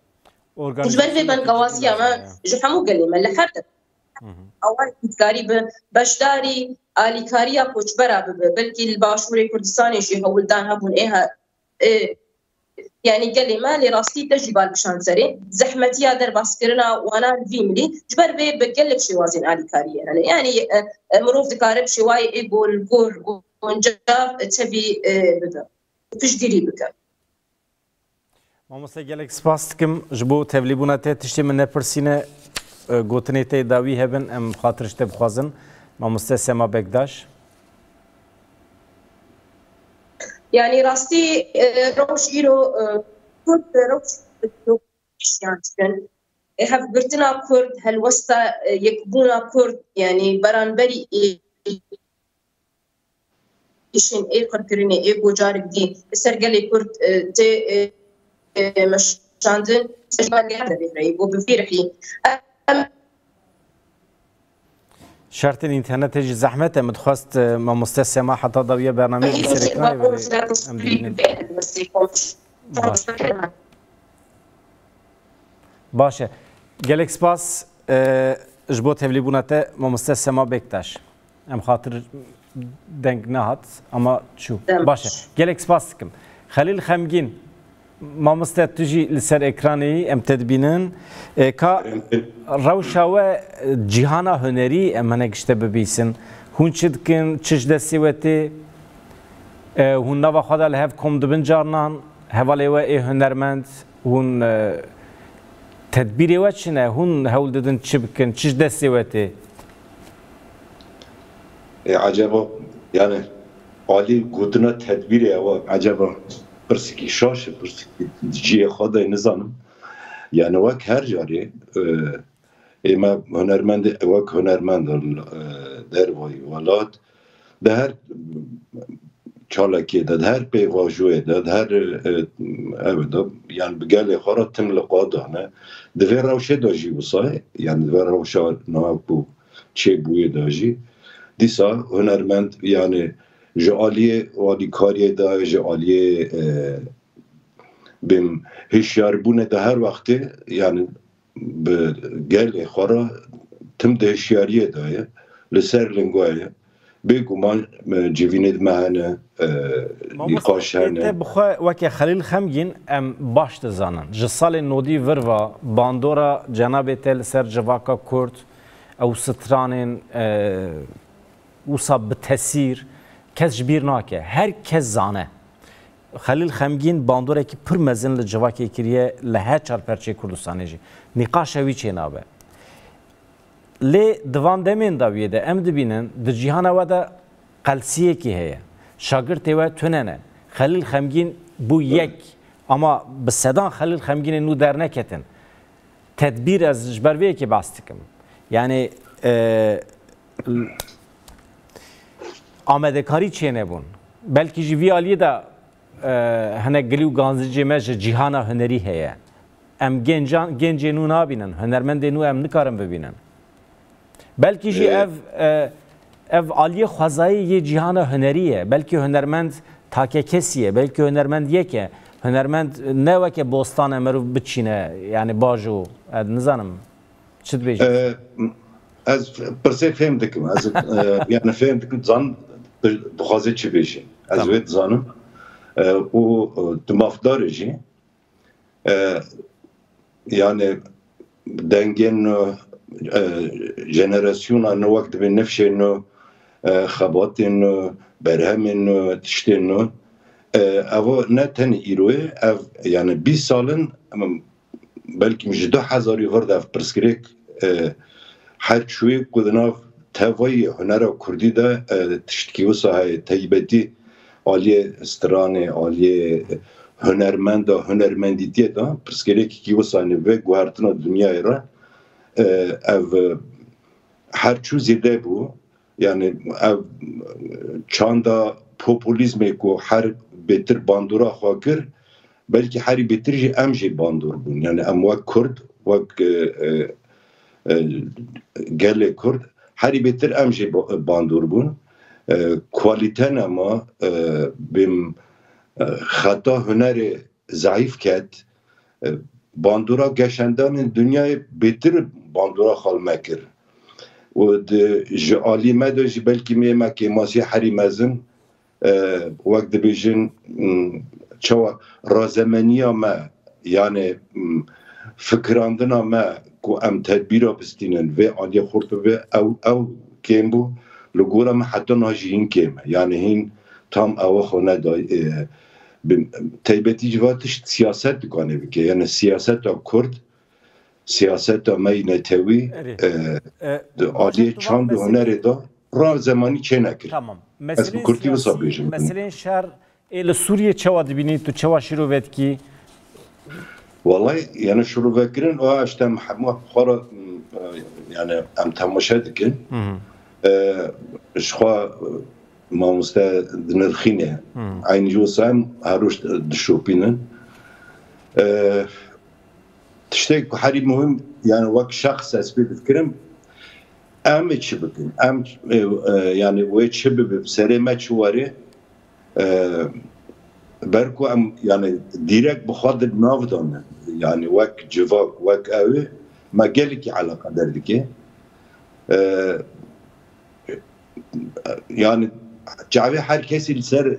Ji ber vê bengawaziya me ji hemû gelê me li her deverê awayekî dikarî bi beşdarî alîkariya koçbera bibe. Belkî li Başûrê Kurdistanê jî hewldan hebûn ê he-, ê, yanî gelê me lê rastî te jî bal kişand serê. Zehmetiya derbaskirina wana li vî milî ji ber vê bi gelek şêwazên alîkariyê hene. Yanî e, e, mirov dikare bi şêwayê ê ku li gor guncav tevî e, bibe û piştgirî bike. Mamoste, gelek spas dikim ji bo tevlîbûna te. Tiştê min nepirsîne, e, gotinê te dawî hebin, em xatir ji te bixwazin. Mamoste Sema Bekdaş. Yanî rastî e, rewş îro e, Kurd rewş dikin. E, hevgirtina Kurd, helwesta e, yekbûna Kurd, yanî beranberî ê- êşên ê qirkirinê ê ku carik dî li ser gelê Kurd e, tê e, e, meşandin, ser ji wan gere derê reyî ku bi vî rihî em Şertên înternetê jî zehmet e. Min dixwest, e, mamoste Sema heta dawiya bernameyê jî ser ekranê vere em bibînin. Baş. Baş e. Gelek spas, e, ji bo tevlîbûna te, mamoste Sema Bektaş. Em xatir deng nehat ama çû. Baş e. Gelek spas dikim. Xelîl Xemgîn, mamoste, tu jî li ser ekranê yî, em te dibînin. E, ka rewşa we, e, cîhana hunerî em hinek ji te bibîsin. Hûn çi dikin, çi ji destê we tê? E, hûn nava xwe de li hev kom dibin carinan, hevalê we ê hunermend, hûn, e, tedbîrê we çi ne? Hûn hewl didin çi bikin, çi ji destê we tê? E, eceba, yani, alî gotina tedbîrê ew e, eceba pirsikî şaş e, pirsikî cihê xwe de nizanim. Yani, wek her carê, e, ê me hunermendê, wek hunermend, e, dervayî welat, di her çalakiyê de, di her pêvajoyê de, di her, e, ev de, yani bi gelê xwe re tim li qadane. Di vê rewşê de jî wisa ye, yani di vê rewşa niha ku çêbûyê de jî. Dîsa hunermend, yani ji aliyê alîkariyê de, ji aliyê, e, bêm hişyarbûnê de her wextê, yani bi gelê xwe re tim di hişyariyê de ye, li ser linga ye. Bêguman, e, civînê di me hene, e, nîqaş hene. Te bi xwe weke Xelîl Xemgîn em baş dizanin. Ji salên nodî vir ve bandora cenabê te li ser civaka Kurd, ew stranên, e, wisa bi tesîr, kes ji bîr nake. Her kes zane. Xelîl Xemgîn bandorekî pir mezin li civakê kiriye, li her çar perçeyê Kurdistanê jî. Nîqaşa wî çênabe. Lê di van demên dawiyê de em dibînin, di cîhana we de qelsiyekî heye. Şagirtê we tune ne. Xelîl Xemgîn bû yek, ama bi sedan Xelîl Xemgînên nû derneketin. Tedbîr, ez ji ber vê yekê behs dikim. Yani, e, amadekarî çênebûn. Belkî jî vî aliyê de, e, hinek gilî û ganzicê me ji cîhana hunerî heye. Em gencan, gencê nû nabînin, hunermendê nû em nikarin bibînin. Belkî jî Ê- ev, e, ev aliyê xwezayî yê cîhana hunerî ye. Belkî hunermend takekesî ye, belkî hunermend yek e. Hunermend ne weke bostan e, merov biçîne, yani bajo, e, nizanim. Çi dibêjî? E, ez pirsê fêm dikim. Ez, e, yani fêm dikim, zan, dixwaze çi bêjî. Ez Tamam. wê dizanim. E, û, e, tu mafdar e jî. E, yani dengên nû, e, jenerasyona nû wek dibê nifşên nû, e, xebatên nû, berhemên nû, tiştên nû. E, evo ne tenê îro ye, ev yani bîst sal in, em, belkî ji du hezarî vir de ev pirsgirêk, e, her çûyê ku di nav tevayî hunera kurdî de, e, tiştkî wisa heye, taybetî aliyê stranê, aliyê hunermenda, hunermendîtiyê de pirsgirêkekî wisa hene vê guhertina dinyayê re, e, ev, e, her çû zêde bû. Yani ev çanda populîzmê ku her bêtir bandora xwe kir, belkî herî bêtir jî em jî bandor bûn. Yani em wek Kurd, wek, e, e, e, gelê Kurd, herî bêtir em jî ba-, bandor bûn. E, kualîte nema, e, bêm, e, xeta hunerê zayîf ket. E, bandora geşendanên dinyayê bêtir bandora xwe li me kir. Û di, ji alî me de jî belkî mê me kêmasî herî mezin, e, wek dibêjin, mm, Çawa razemeniya me, yani, m, fikirandina me ku em tedbîra bistînin, vê aliyê xurt bibe, ew, ew kêm bû. Li gora min heta niha jî hîn kêm e. Yani hîn tam ewa xwe neday. E, bi, teybetî civa tişt siyaset dikane bike. Yani siyaseta Kurd, siyaseta me yî netewî, Erê. e, E, di aliyê çend çand û meselê- hunerê de razemanî çê nekir. Tamam. Ez bi Meseleyên kurtî wisa siyasî, bêjim. Meseleyên şer ê li Sûriyê çawa dibînî, tu çawa şîrove dikî? Wallahî, yani şîrovekirin, o işte hema xwe re, m, e, yani em temaşe dikin. Hı hı. E, ji xwe, e, mamoste dinirxîne. Hı. Eynî ji wisa em her roj dişopînin. E, tiştek ku herî muhim, yani wek şexs ez pê difikirim, em ê çi bikin? Em, e, e, yani wê çi bibe, bi serê me çi were? E, ber ku em, yani, dîrek bi xwe di nav de ne. Yani wek civak, wek ew ê, me gelekî eleqedar dike. E, yani çavê her kesî li ser, e,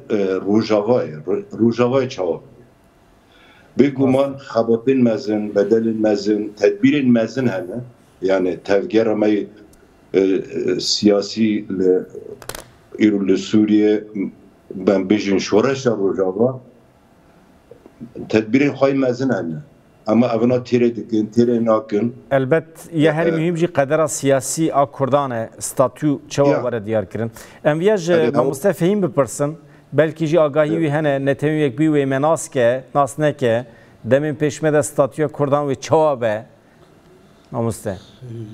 Rojavayê, Ro-, Rojavayê çawa bûye. Bêguman xebatên mezin, bedelên mezin, tedbîrên mezin hene. Yani tevgera me, e, e, siyasî li, îro li Sûriyê, ben bêjin şoreşa Rojava, tedbîrên xwe yê mezin hene. Ama evina têrê dikin, têrê nakin. Elbet, ya herî E, muhîm jî qedera siyasî a Kurdan e, statû çawa Ya. were diyar kirin. Em viya ji Erê, ew- mamoste Fehîm bipirsin, belkî jî agahî Ya. wî hene, Netewên Yekbûyî wê me nas ke, nas neke, demên pêş me de statûya Kurdan wê çawa be? Mamoste.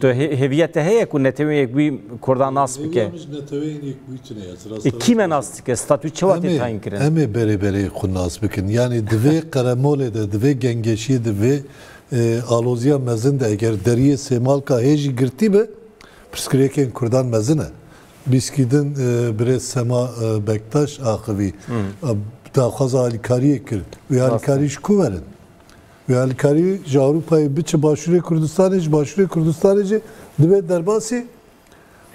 Tu hê-, hêviya te heye ku Netewên Yekbûyî Kurdan nas bike? Hêviya min ji Netewên Yekbûyî tune ye, ez rast E, kî me nas dike? Statû çawa tê tayîn kirin? Em ê berê berê xwe nas bikin. Yani di vê qeremolê de, di vê gengeşiyê, di vê, e, aloziya mezin de eger deriyê Sêmalka hê jî girtî be, pirsgirêkên Kurdan mezin e. Bîskî din, e, birêz Sema, e, Bektaş axivî, Hmm. e, daxwaza alîkariyê kir. Wê Rast e. alîkarî ji ku werin? Wê alîkarî ji Ewropayê biçe Başûrê Kurdistanê, ji Başûrê Kurdistanê jî divê derbasî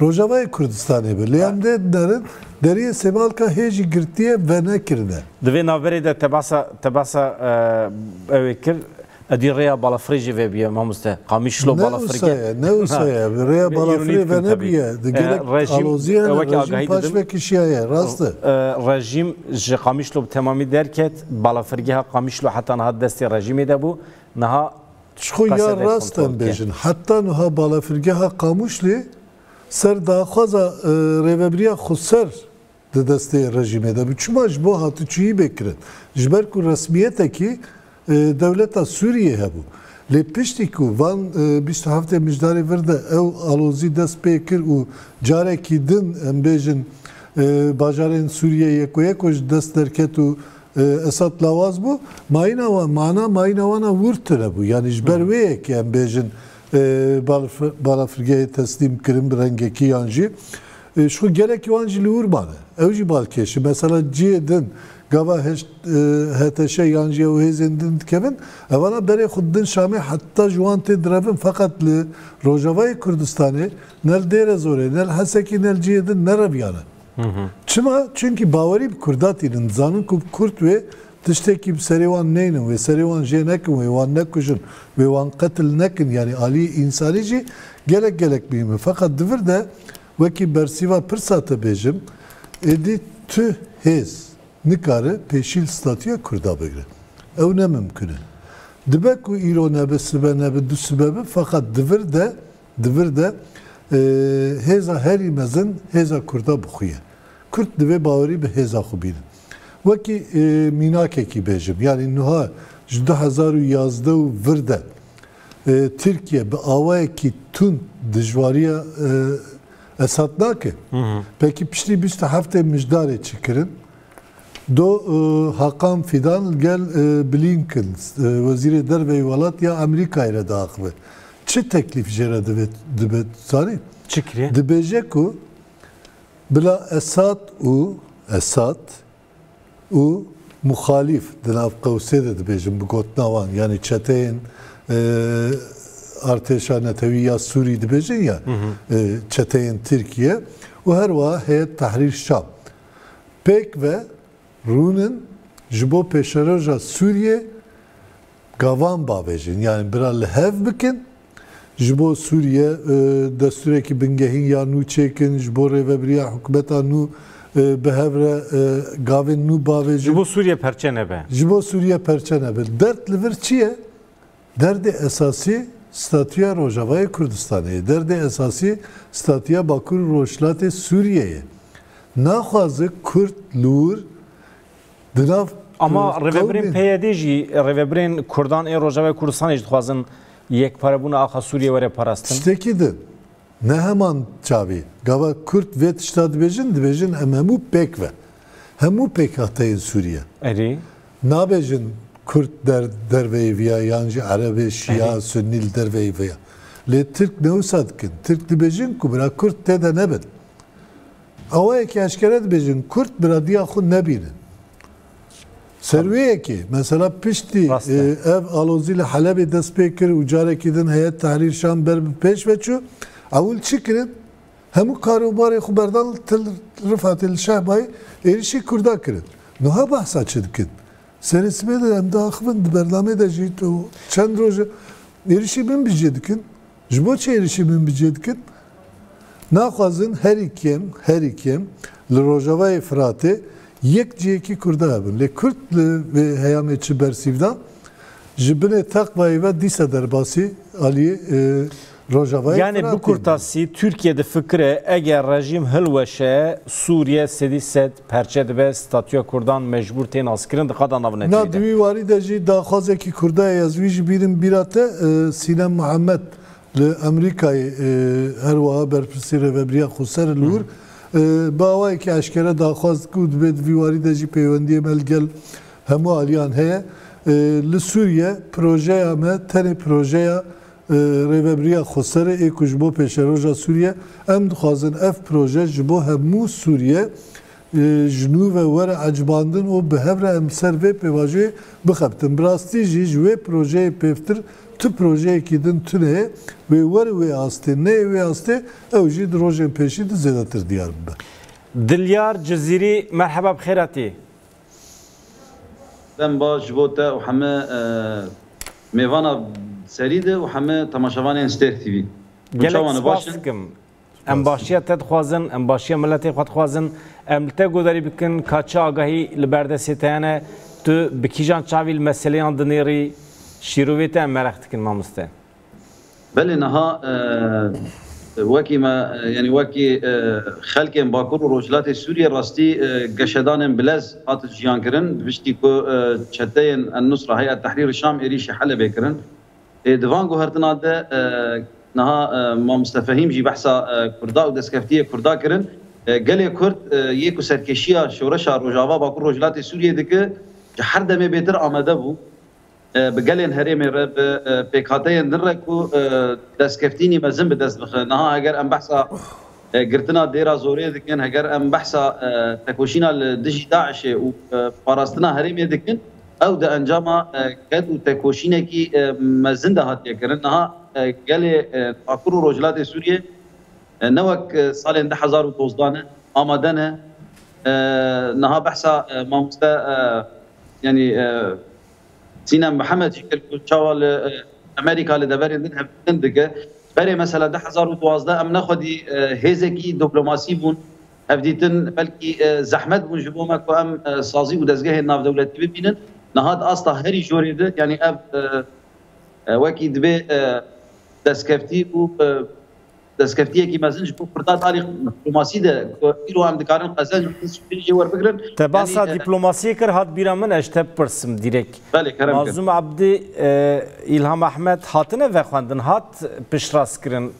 Rojavayê Kurdistanê be. Lê em dê dinerin, deriyê Sêmalka hê jî girtiye venekirine. Di vê navberê de te behsa, te behsa, e, ew ê kir, edî rêya balafirê jî vebiye, mamoste. Qamişlo Ne balafirgeh. wisa ye, ne wisa ye. Rêya Vê balafirê îronî dikim tabii. venebiye. Di E, gelek rejîm, aloziye e, ne, weke rejîm agahî paş didim. vekişiyaye, rast e. E, rejîm ji Qamişlo bi temamî derket, balafirgeha Qamişlo heta niha destê rejîmê de bû. Niha Ji xwe ya qesedek rast em kontrol bêjin. Heta niha balafirgeha Qamişlê ser daxwaza, e, rêvebiriya xweser di destê rejîmê de bû. Çima ji bo hatiçûyî bê kirin? Ji ber ku resmiyetekî, e, dewleta Sûriyê hebû. Lê piştî ku van, e, bîst û heftê Mijdarê vir de ew alozî dest pê kir û carekî din, em bêjin, e, bajarên Sûriyê yeko yeko ji dest derket û, e, Esad lawaz bû, mayîna wan, mana mayîna wana wir tune bû. Yanî ji ber Hı. wê yekê em bêjin, e, balaf-, balafirgehê teslîm kirin bi rengekî yan jî. E, ji xwe gelekî wan jî li wir mane. Ew jî balkêş e. Mesela cihê din gava heşt, e, H T Ş yan jî ew hêzên din dikevin, evana berê xwe didin Şamê heta ji wan tê direvin. Feqet li Rojavayê Kurdistanê ne li Dêrezorê, ne li Hesekî, ne li cihê din nereviyane. Hı hı. Çima? Çimkî bawerî bi Kurda tînin. Dizanin ku Kurd wê tiştekî bi serê wan neynin, wê serê wan jê nekin, wê wan nekujin, wê wan qetil nekin. Yanî alî însanî jî gelek gelek muhîm e. Feqet di vir de wekî bersîva pirsa te bêjim, êdî tu hêz nikare pêşî li statûya Kurda bigire. Ew ne mimkun e. Dibe ku îro nebe, sibe nebe, du sibe be, feqet di vir de, di vir de, e, hêza herî mezin hêza Kurda bi xwe ye. Kurd divê bawerî bi hêza xwe bînin. Wekî, e, mînakekî bêjim, yanî niha ji du hezar û yazdeh û vir de, e, Tirkiye bi awayekî tund dijwariya, e, Esad nake. Hı hı. Pekî piştî bîst û heftê Mijdarê çi kirin? Do, e, Hakan Fidan gel, e, Blinken, e, wezîrê derveyî welat ya Amerîkayê re diaxive. Çi teklîf jê re dibe, dibe, zanî? Çi kiriye? Dibêje ku bila Esad û, Esad û muxalîf di nav qewsê de dibêjin bi gotina wan, yanî çeteyên, e, artêşa netewî ya Sûrî dibêjin ya, Hı hı. e, çeteyên Tirkiye û her wiha Heyet Tehrîr Şam. Pêk ve rûnin Ji bo pêşeroja Sûriyê gavan bavêjin, yani bira li hev bikin. Ji bo Sûriye, e, destûrekî bingehîn ya nû çêkin, ji bo rêvebiriya hikûmeta nû, e, bi hev re, e, gavên nû bavêjin. Ji bo Sûriye perçe nebe. Ji bo Sûriye perçe nebe. Dert li vir çi ye? Derdê esasî statûya Rojavayê Kurdistanê ye. Derdê esasî statûya Bakur û Rojhilatê Sûriyê ye. Naxwaze Kurd li wir di nav, Ama e, rêvebirên qewmê P Y D jî, rêvebirên Kurdan ê Rojavayê Kurdistanê jî dixwazin yekparebûna axa Sûriyê were parastin. Tiştekî din. Ne heman çavî. Gava Kurd vê tişta dibêjin, dibêjin em hemû pêk ve. Hemû pêkhateyên Sûriye. Erê. Nabêjin Kurd der-, derveyî viya, yan jî Erebê, Şîya, Erê. Sunnî li derveyî viya. Lê Tirk ne wisa dikin. Tirk dibêjin ku bira Kurd tê de nebin. Awayekî eşkere dibêjin, Kurd biradiya xwe nebînin. Ser wê yekê, mesela piştî, Rast e, e. ev alozî li Helebê dest pê kir û carekî din Heyet Tehrir Şam ber bi pêş ve çû, ewil çi kirin? Hemû karobarê xwe berdan til Rifatê li Şehbayê êrişî Kurda kirin. Niha behsa çi dikin? Serê sibê de em diaxivin, di bernamê de jî tu çend roj e, êrişî min bi cê dikin. Ji bo çi êrişî min bi cê dikin? Naxwazin herî kêm, herî kêm li Rojavayê Firatê yek cihekî Kurda hebin. Lê Kurd li vê heyamê çi bersîv da? Ji binê teqvayê ve dîsa derbasî alî, e, Rojavayê Yani Firatê bi kurtasî, Tirkiye difikire, eger rejîm hilweşe, Sûriye sedî sed perçe dibe, statûya Kurdan mecbûr tê naskirin, di qada navnetewî Na de. Di wî warî de jî daxwazekî Kurda ye, ez wî jî bîrim bîra te, e, Sînem Mihemed li Amerîkayê, e, her wiha berpirsî rêvebiriya xweser li wir, e, bi awayekî eşkere daxwaz ku dibe di vî warî de jî peywendiyê me li gel hemû aliyan heye. E, li Sûriye projeya me tenê projeya e, rêvebiriya xweser e, ê ku ji bo pêşeroja Sûriye, em dixwazin ev proje ji bo hemû Sûriye, e, ji nû ve were ecibandin û bi hev re em ser vê pêvajoyê bixebitin. Bi rastî jî ji wê projeyê pêvtir tu projeyekî din tune ye, wê were wê astê, neyê wê astê, ew jî di rojên pêşî de zêdetir diyar bibe. Dilyar Cizîrî, merheba, bi xêr hatî. Dem baş ji bo te û heme, e, mêvana serî de û heme temaşevanên Stêrk T V. Hûn Gelek çawa ne, baş spas in? Dikim. Em Spas. Başiya te dixwazin, em başiya miletê xwe dixwazin. Em li te guhdarî bikin ka çi agahî li ber destê te hene, tu bi kîjan çavî li meseleyan dinêrî, şîrovê te em mereq dikin, mamoste. Belê niha, e, wekî me, e, yanî wekî, e, xelkên Bakur û Rojhilatê Sûriyê rastî, e, geşedanên bilez hatin jiyan kirin. Piştî ku, e, çeteyên En-Nusra, Heyet Tehrîr Şam êrîşî Helebê kirin. Ê, di van guhertina de, e, niha, e, mamoste Fehîm jî behsa, e, Kurda û destkeftiyê Kurda kirin. E, gelê Kurd, e, yê ku serkêşiya şoreşa Rojava Bakur Rojhilatê Sûriyê dike, ji her demê bêtir amade bû. E, bi gelên herêmê re, bi, e, pêkhateyên din re ku, e, destkeftînî mezin bi dest bixe. Niha heger em behsa, e, girtina Dêra Zorê dikin, heger em behsa, e, tekoşîna li dijî DAIŞê û, e, parastina herêmê dikin, ew di encama, e, ked û tekoşînekî, e, mezin de hatiye kirin. Niha, e, gelê, e, Bakur û Rojhilatê Sûriyê, e, ne wek, e, salên du hezar û dozdeh ne, amade ne. E, niha behsa, e, mamoste, e, yanî, e, Sînem Mihemed jî kir ku çawa li, e, Amerîka li deverên din hevdîtin dike. Berê mesela du hezar û duwazdeh em ne xwedî, e, hêzekî diplomasî bûn. Hevdîtin belkî, e, zehmet bûn ji bo me ku em, e, sazî û dezgehên navdewletî bibînin. Niha di asta herî jorê de, yanî ev, e, e, wekî dibê, e, destkeftî û, e, destkeftiyekî mezin ji bo Kurdan alî diplomasî de ku îro em dikarin qezenc bikin, sûcên jê werbigirin. Te basa Yanî, e, diplomasiyê kir, hat bîra min, ez ji te bipirsim dîrek. Belê, kerem kir. Mazlûm Ebdî, e, Îlham Ehmed hatine vexwendin, hat piştrast kirin.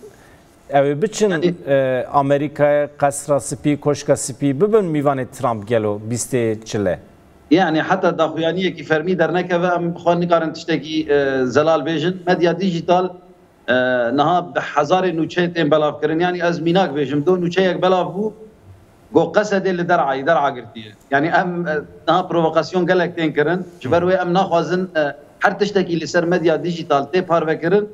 Ew ê biçin, Yanî, e, Amerîkayê, Qesra Spî, Koşka Spî, bibin mîvanê Trump gelo bîstê çile? Yanî heta daxuyaniyekî fermî dernekeve, em bi xwe nikarin tiştekî, e, zelal bêjin. Medya dîjîtal, e, niha bi hezarê nûçe tên belavkirin. Yanî ez mînak bêjim, do nûçeyek belav bû, got Qesedê li Der'ayî, Der'a girtiye. Yanî em, e, niha provokasyon gelek tên kirin. Ji ber wê em naxwazin, e, her tiştekî li ser medya dîjîtal tê parvekirin,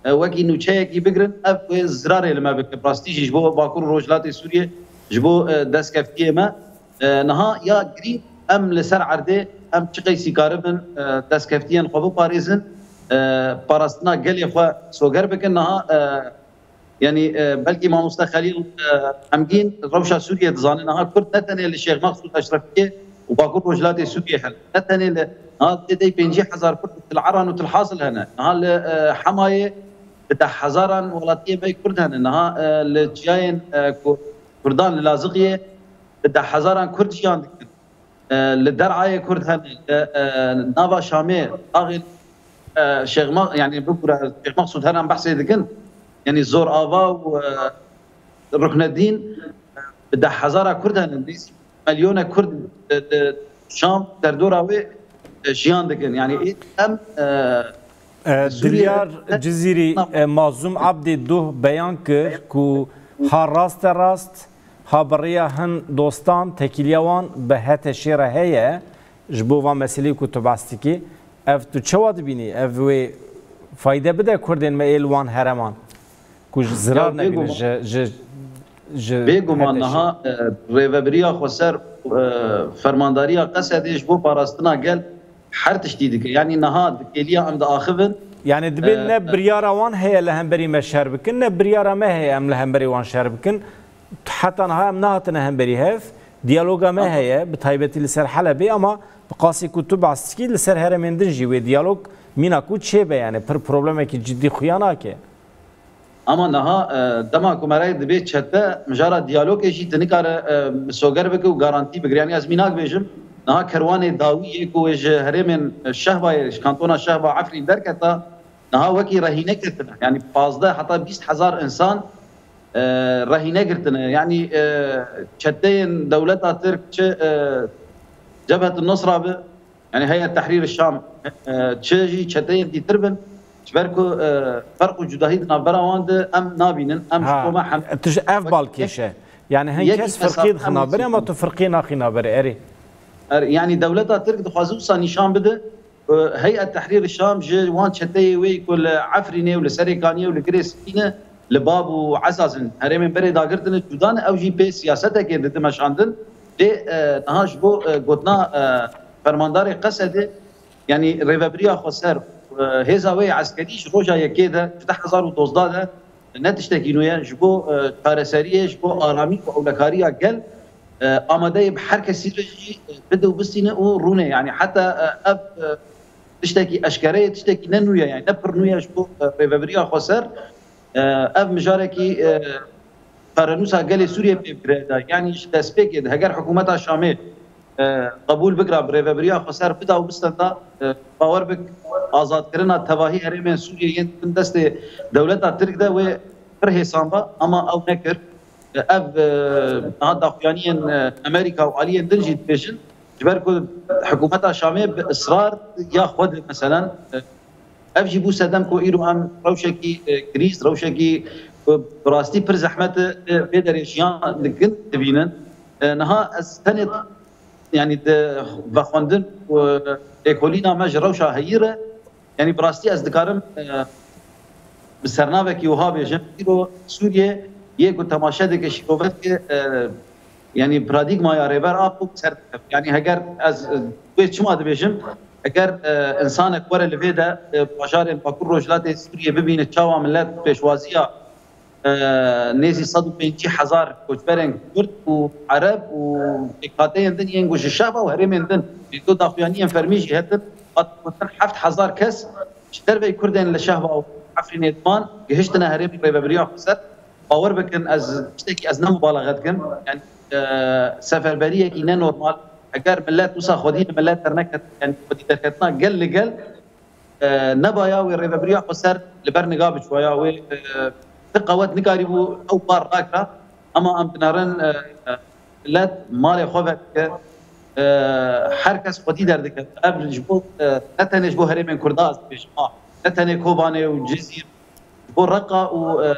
e, wekî nûçeyekî bigirin, ev wê zirarê li me bike. Bi rastî jî ji bo Bakur û Rojhilatê Sûriyê, ji bo, e, destkeftiyê me. E, niha ya girîng em li ser erdê em çi qeysî karibin, e, destkeftiyên xwe biparêzin, e, parastina gelê xwe soger bikin. Niha, e, yanî, e, belkî mamoste Xelîl, e, Emgîn rewşa Sûriyê dizane. Niha Kurd ne tenê li Şêx Mexsûd Eşrefiyê û Bakur Rojhilatê Sûriyê hene. Ne tenê li, niha tê dey pêncî hezar Kurd li Til Eran û Til Hasil hene. Niha li, e, Hemayê bi deh hezaran welatiyê me Kurd hene. Niha, e, li çiyayên, e, ku Kurdan li Laziqiyê bi deh hezaran Kurd jiyan dikin. E, li Derayê Kurd hene, li, e, nava Şamê, axê, e, Şêx Ma-, yanî bibûre, Şêx Mexsûd her em behsê dikin. Yanî Zor Ava û, e, Ruknedîn, e, bi deh hezara Kurd hene, nêzî milyone Kurd, e, li Şam derdora wê, e, jiyan dikin. Yanî ê em, e, E, Sûriye Dilyar Cizîrî, e, Mazlûm Abdî duh beyan kir ku ha raste rast, ha bi rêya hin dostan tekîliya wan bi HTŞ'ê re heye ji bo van meseleyê ku tu behs dikî. Ev tu çawa dibînî? Ev wê fayde bide Kurdên me ê li wan hereman ku ji zirar nebînin ji, ji, ji Bêguman HTŞ'ê. Niha, e, rêvebiriya xweser, e, fermandariya Qesedê ji bo parastina gel her tiştî dike. Yanî niha di kêliya em diaxivin. Yanî dibê, e, ne biryara wan heye li hemberî me şer bikin, ne biryara me heye em li hemberî wan şer bikin. Heta niha em nehatine hemberî hev. Diyaloga me heye, bi taybetî li ser Helebê, ama bi qasî ku tu behs dikî, li ser herêmên din jî wê diyalog mîna ku çêbe, yanî pir problemekî cidî xuya nake. Ama niha, e, dema ku me re dibê çete, mijara diyalogê jî tu nikare, e, misoger bike û garantî bigire. Yanî ez mînak bêjim, niha kerwanê dawî yê ku wê ji herêmên Şehbayê, ji kantona Şehba Efrîn derketa, niha wekî rehîne girtine. Yanî pazdeh heta bîst hezar insan, e, rehîne girtine. Yanî, e, çeteyên dewleta Tirk çi, e, Cebhet Nusra bi, Yanî Heyet Tehrîr Şam, e, çi jî çeteyên dîtir bin, ji ber ku, e, ferq û cudahî di navbera wan de em nabînin, em ji Ha, bo me hem tu ji ev balkêş e. Yanî hin yek kes hesab firqî dixin navberê, ama tu firqî naxî navberê, erê. Er, yanî dewleta Tirk dixwaze wisa nîşan bide, e, Heyet Tehrîr Şam ji wan çeteyê wê ku li Efrînê û li Serêkaniyê û li Girê Spî ne, li Bab û Ezaz in, herêmên berê dagirtine, cuda ne, ew jî pê siyasetekê dide meşandin. Lê, e, niha ji bo, e, gotina, e, fermandarê Qesedê, yanî rêvebiriya xweser, e, hêza wê yê eskerî ji roja yekê de, ji du hezar û dozdeh de ne tiştekî nû ye, ji bo, e, çareseriyê, ji bo aramî û ewlekariya gel, e, amade ye bi her kesî re jî, e, bide û bistîne û rûne. Yanî heta, e, ev, e, tiştekî eşkere ye, tiştekî ne nû ye, yanî ne pir nû ye ji bo, e, rêvebiriya xweser. E, ev mijarekî, e, çarenûsa gelê Sûriyê pê bi girê de, yanî ji destpêkê de heger hikûmeta Şamê, e, qebûl bigira bi rêvebiriya xweser bida û bistenda, e, bawer bik azadkirina tevahî herêmên Sûriyê yên bin destê dewleta Tirk de wê pir hêsan ba, ama ew nekir. E, ev, e, niha daxuyaniyên, e, Amerîka û aliyên din jî dibêjin, ji ber ku hikûmeta Şamê bi israr ya xwe de, meselen, e, ev jî bû sedem ku îro em rewşekî, e, krîz, rewşekî ku bi rastî pir zehmet e, vê derê jiyan dikin, dibînin. E, niha ez tenê, yanî di vexwendin û lêkolîna me ji rewşa heyî re, yanî bi rastî ez dikarim, e, bi sernavekî wiha bêjim, îro Sûriye yê ku temaşe dike, şîrove dike, e, yanî paradîgmaya Rêber Apo ser dikeve. Yanî heger ez, e, wê çima dibêjim, heger, e, insanek were li vê de, e, bajarên Bakur Rojhilatê Sûriyê bibîne çawa millet pêşwaziya, e, nêzî sed û pêncî hezar koçberên Kurd û Ereb û pêkhateyên din yên ku ji Şehba û herêmên din, ji daxuyaniyên fermî jî hetin, hat gotin heft hezar kes ji derveyî Kurdên li Şehba û Efrînê diman gihiştine herêmê rêvebiriya xweser. Bawer bikin, ez tiştekî, ez ne mubalaxe dikim. Yanî, e, seferberiyekî ne normal. Eger millet wisa xwedî li millet derneket, yanî xwedî derketina gel li gel, e, nebaya wê rêvebiriya xweser li ber niga biçwaya. Wê, e, ti qewet nikarîbû ew par rakira. Ama em dinerin, e, e, millet malê xwe vedike. E, her kes xwedî derdikeve. Ev ji bo, e, ne tenê ji bo herêmên Kurda ez dibêjim, ha. Ne tenê Kobanê û Cizîr, ji bo Reqa û, e,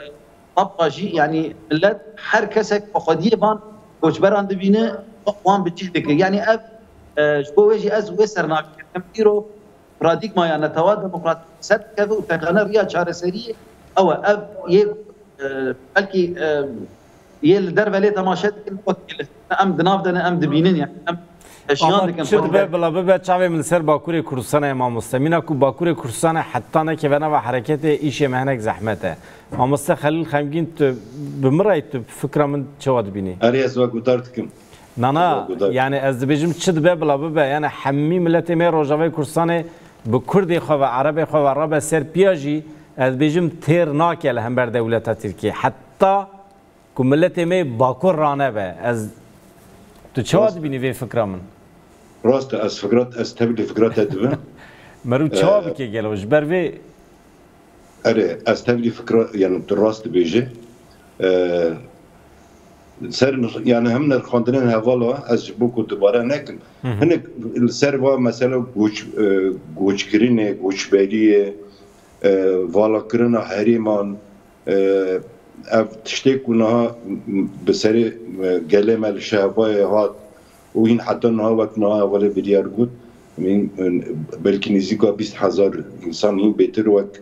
Tabqa jî, yanî millet, her kesek bi xwediyê van koçberan dibîne, wan bi cih dike. Yanî ev, e, ji bo wê jî ez wê sernavê dikim. Îro paradîgmaya netewa demokratîk ser dikeve û tengane riya çareseriyê ew e. Ev yê, e, belkî, e, yê li derve lê temaşe dikin, wekî li em di nav de ne, em dibînin, yanî em Heşiyan Ama dikim çi xwe dibe bila bibe çavê min li ser Bakurê Kurdistanê ye mamoste. Mîna ku Bakurê Kurdistanê heta nekeve nava hereketê îşê me hinek zehmet e. Mamoste Xelîl Xemgîn, tu bi min re tu fikra min çawa dibînî? Erê, ez we guhdar dikim. Nana, Ez we guhdar yani ez dibêjim çi dibe bila bibe. Yani hemî miletê me Rojavayê Kurdistanê bi Kurdê xwe ve, Erebê xwe ve rabe ser piya jî, ez dibêjim têr nake li hember dewleta Tirkiyê. Heta ku miletê me Bakur ranebe. Ez, tu çawa Rast. dibînî vê fikra min? Rast e, ez fikrat, ez tevlî fikra te dibim. Meriv çawa Ee, bike gelo ji ber vê? Erê, ez tevlî fikra, yani tu rast dibêjî. Ee, ser nirx-, yani hem nirxandinên hevala ez ji bo ku dubare nekim. Hı hı. Hinek li ser va mesela goç, e, goçkirinê, goçberiyê, e, valakirina herêman, e, ev tiştê ku niha bi serê, e, gelê me li şehbayê hat û hîn heta niha wek niha hevalê biryar got, hîn, e, belkî nêzîka bîst hezar însan hîn bêtir wek,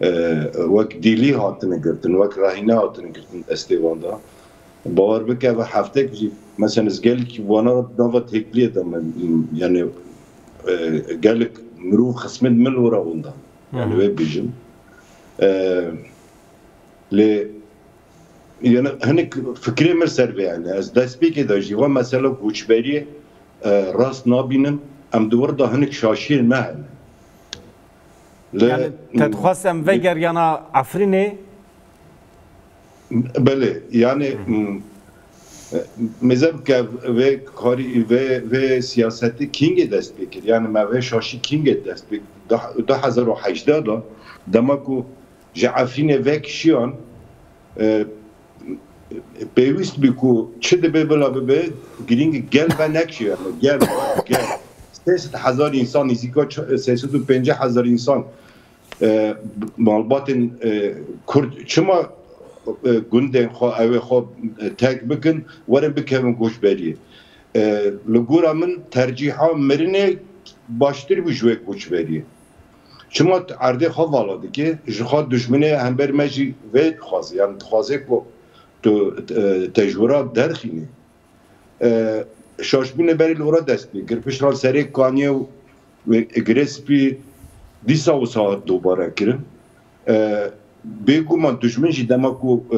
e, wek dîlî hatine girtin, wek rehîne hatine girtin destê wan de. Bawer bike, ev heftek jî, mesela, ez gelekî wana nava têkiliyê de me, yani, e, gelek mirov xismên min li wira wan de. Yani, Hı hı. wê bijim. E, lê, yani, hinek fikrê min ser vê, yani, ez destpêkê de jî, va mesela goçberiyê, e, rast nabînim, em di wir de hinek şaşiyên me hene. Lê Yani, te dixwest em vegeryana Efrînê? Belê, yani, Hı. m, e, mêze bike vê karî, vê, vê siyasetê kîngê dest pê kir? Yani, me vê şaşî kîngê dest pê kir? Du, du hezar û hejdeh de, dema ku ji Efrînê vekişiyan, e, pêwîst bî ku çi dibe bila bibe, girîng gel venekşe, yani, gel, gel. Sê sed hezar însan, nêzîka ç-, sê sed û pêncî hezar însan, e, malbatên, e, Kurd çima, e, gundên xwe, ewê xwe, e, terk bikin, werin bikevin goçberiyê? E, li gora min tercîha mirinê baştir bû ji wê goçberiyê. Çima tu erdê xwe vala dike, ji xwe dijminê hember me jî vê dixwaze, yani dixwaze ku tu, e, te ji wira derxînî. E, şaşbûnê berê li wira dest pê kir. Piştre serê Kanye û, û Girê Spî dîsa wisa hat dobare kirin. E, bêguman dijmin jî dema ku, e,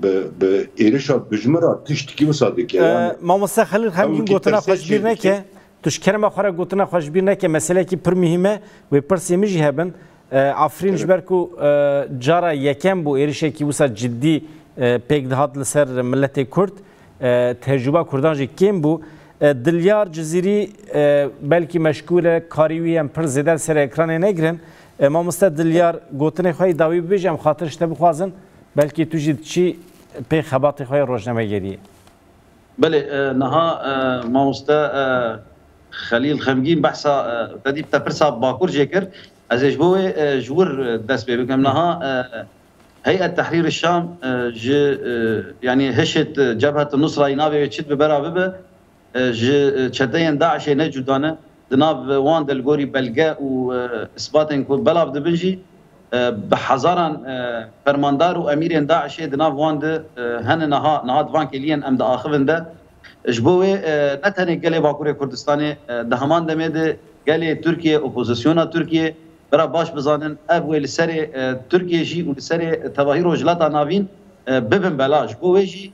bi, bi êrişa dijmin re tiştekî wisa dike. E, Yani, Mamoste Xelîl Xemgîn, ew ki gotina xwe tirsê ji bîr jê neke. dike. Tu ji kerema xwe re gotina xwe ji bîr neke. Meselekî pir muhîm e. Wê pirsê min jî hebin. E, Afrîn ji Evet. ber ku, e, cara yekem bû êrişekî wisa ciddî, e, pêk dihat li ser miletê Kurd, e, tecrûba Kurdan jî kêm bû. E, Dilyar Cizîrî, e, belkî meşgûl e, karî wî em pir zêde li ser ekranê negirin. E, mamoste Dilyar, gotinê xwe yê dawî bibêje, em xatir ji te bixwazin. Belkî tu jî diçî pê xebatê xwe yê rojnamegeriyê. Belê, e, niha, e, mamoste, e, Xelîl Xemgîn behsa, e, te dî te pirsa Bakur jê kir. Ez ê ji bo wê, e, ji wir, e, dest pê bikim. Niha, e, Heyet Tehrîr Şam, e, ji, e, yanî HŞD, e, Cebhet Nusra yî navê wê çi dibe bera bibe, e, ji, e, çeteyên DAIŞê ne cuda ne. Di nav wan de li gorî belge û, e, isbatên ku belav dibin jî, e, bi hezaran, e, fermandar û emîrên DAIŞê di nav wan de, e, hene niha, niha di van kêliyên em diaxivin de. Ji bo wê, e, ne tenê gelê Bakurê Kurdistanê, e, di heman demê de gelê Tirkiye, opozisyona Tirkiye, bira baş bizanin, ev wê li serê, e, Tirkiye jî û li serê tevahî Rojhilata Navîn, e, bibin bela. Ji bo wê jî,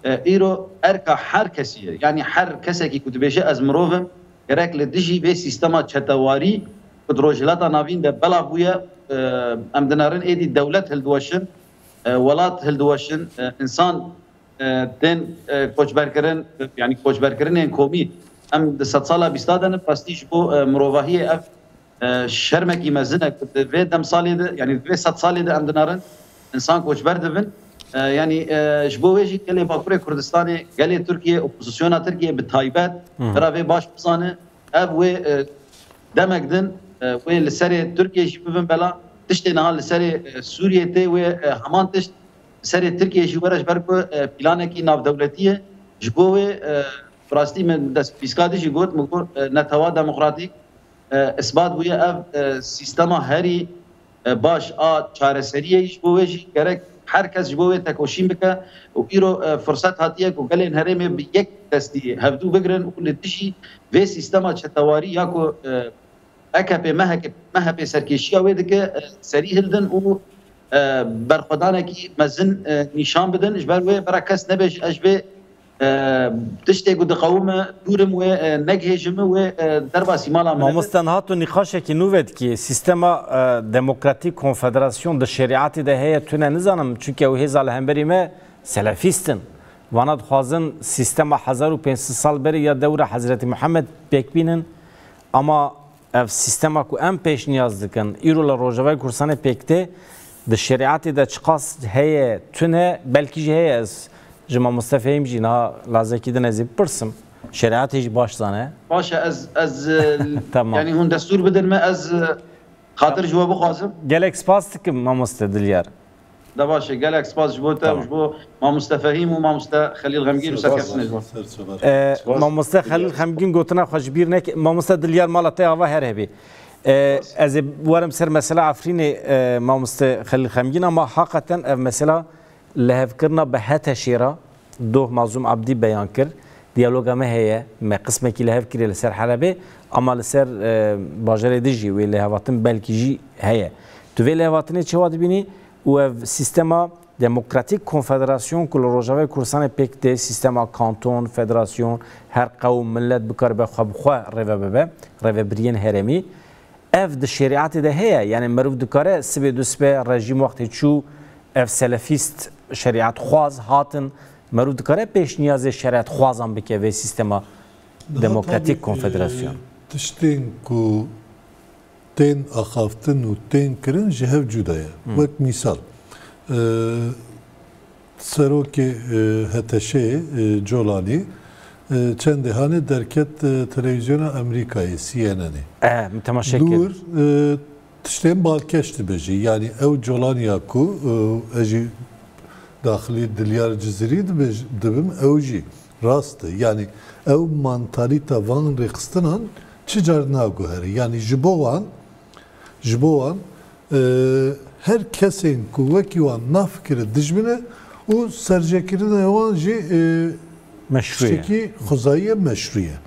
E, îro erka her kesî ye. Yanî her kesekî ku dibêje ez mirov im, gerek li dijî vê sîstema çetewarî ku di Rojhilata Navîn de belav bûye, e, em dinerin êdî dewlet hildiweşin, e, welat hildiweşin, e, însan, e, tên, e, koçberkirin, yanî koçberkirinên komî. Em di sedsala bîsta de ne, rastî ji bo, e, mirovahiyê ev e, şermekî mezin e ku di vê demsalê de, yanî di vê sedsalê de em dinarin, însan koçber dibin. E, yanî, e, ji bo wê jî gelê Bakurê Kurdistanê, gelê Tirkiye, opozisyona Tirkiye bi taybet, Hı hı. bira vê baş bizane, ev wê, e, demek din, e, wê li serê Tirkiye jî bibin bela, tiştê niha li serê, e, Sûriyê tê, wê, e, heman tişt li serê Tirkiye jî were, ji ber ku, e, planekî navdewletî ye. Ji bo wê, e, bi rastî min dest pîska de jî got, min got, e, netewa demokratîk, e, isbat bûye ev, e, sîstema herî, e, baş a çareseriyê, ji bo wê jî gerek her kes ji bo wê tekoşîn bike û îro, e, firset hatiye ku gelên herêmê bi yek destî hevdû bigirin û li dijî vê sîstema çetewarî ya ku, e, A K P M H P, M H P serkêşiya wê dike, e, serî hildin û, e, berxwedanekî mezin, e, nîşan bidin. Ji ber wê bira kes nebêje ez ji vê, e, tiştê ku diqewime dûr im, wê, e, negihêjime, wê, e, derbasî mala min nebe. Mamoste niha tu nîqaşekî nû vedikî. Sîstema, e, demokratîk konfederasyon di şerîetê de heye, tune nizanim, çunke ew hêza li hemberî me selefîst in. Vana dixwazin sîstema hezar û pênc sed sal berê ya dewra Hezretî Muhammed pêk bînin. Ama ev sîstema ku em pêşniyaz dikin, îro li Rojavayê Kurdistanê pêk tê, di şerîetê de çiqas heye, tune, belkî jî heye, ez ji mamoste Fehîm jî niha lazekî din ez ê bipirsim. Şerîetê jî baş zane. Baş e, ez, ez, e, Tamam. yanî hûn destûr bidin me, ez, e, xatir ji we bixwazim. Gelek spas dikim mamoste Dilyar. De baş e, gelek spas ji bo te û Tamam. ji bo mamoste Fehîm û mamoste Xelîl Xemgîn û Ser serkeftinê ji bo. Ser çavar. E, Spas. Mamoste Xelîl Xemgîn gotina xwe ji bîr neke. Mamoste Dilyar mala te ava her hebî. E, Spas. Ez ê werim ser mesela Efrînê, e, mamoste Xelîl Xemgîn, ama haqiqeten ev mesela lihevkirina bi H T Ş'ê re doh Mazlûm Abdî beyan kir. Diyaloga me heye, me qismekî li hev kiriye li ser Helebê, ama li ser, e, bajarê din jî wê lêhevatin belkî jî heye. Tu vê lêhevatinê çawa dibînî û ev sîstema demokratîk konfederasyon ku li Rojavayê Kurdistanê pêk tê, sîstema kanton, federasyon, her qewm, milet bikaribe xwe bi xwe rêve bibe, rêvebiriyên herêmî, ev di şerîetê de heye. Yanî meriv dikare sibê du sibe rejîm wextê çû, ev selefîst şerîetxwaz hatin, meriv dikare pêşniyazê şerîetxwazan bike vê sîstema Daha demokratîk tabii, konfederasyon. e, tiştên ku tên axaftin û tên kirin ji hev cuda ye. Hmm. Wek mîsal, e, serokê, e, H T Ş'ê, e, Colanî, e, çendê hanê derket, e, televîzyona Amerîkayê, C N N'ê. E, min temaşe kir. Li wir, e, tiştên balkêş dibêje. Yanî ew Colaniya ku, e, ez jî daxilî Dilyar Cizirî dibêj-, dibim, ew jî rast e. Yanî ew mantalîta van rêxistinan çi car naguhere. Yanî ji bo wan, ji bo wan, e, her kesên ku wekî wan nav kire dijmin e û serjêkirina wan jî, e, Meşrû ye. tiştekî xwezayî ye, meşrû ye.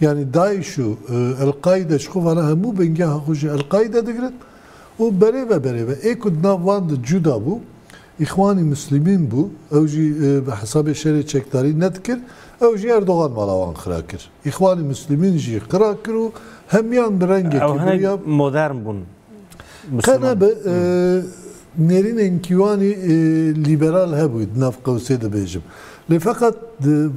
Yanî DAIŞ û, e, El-Qaîde ji xwe vana hemû bingeha xwe ji El-Qaîde digirin û berê ve berê ve ê ku di nav wan de cuda bû, Îxwanî Muslimîn bû, ew jî, e, bi hesabê şerê çekdarî nedikir, ew jî Erdogan mala wan xira kir. Îxwanî Muslimîn jî xira kir û hemiyan bi rengekî Ew hinek biriya modern bûn. Qe Musulman. nebe, e, nêrînên kîwanî, e, lîberal hebû di nav qewsê dibêjim. Lê feqet di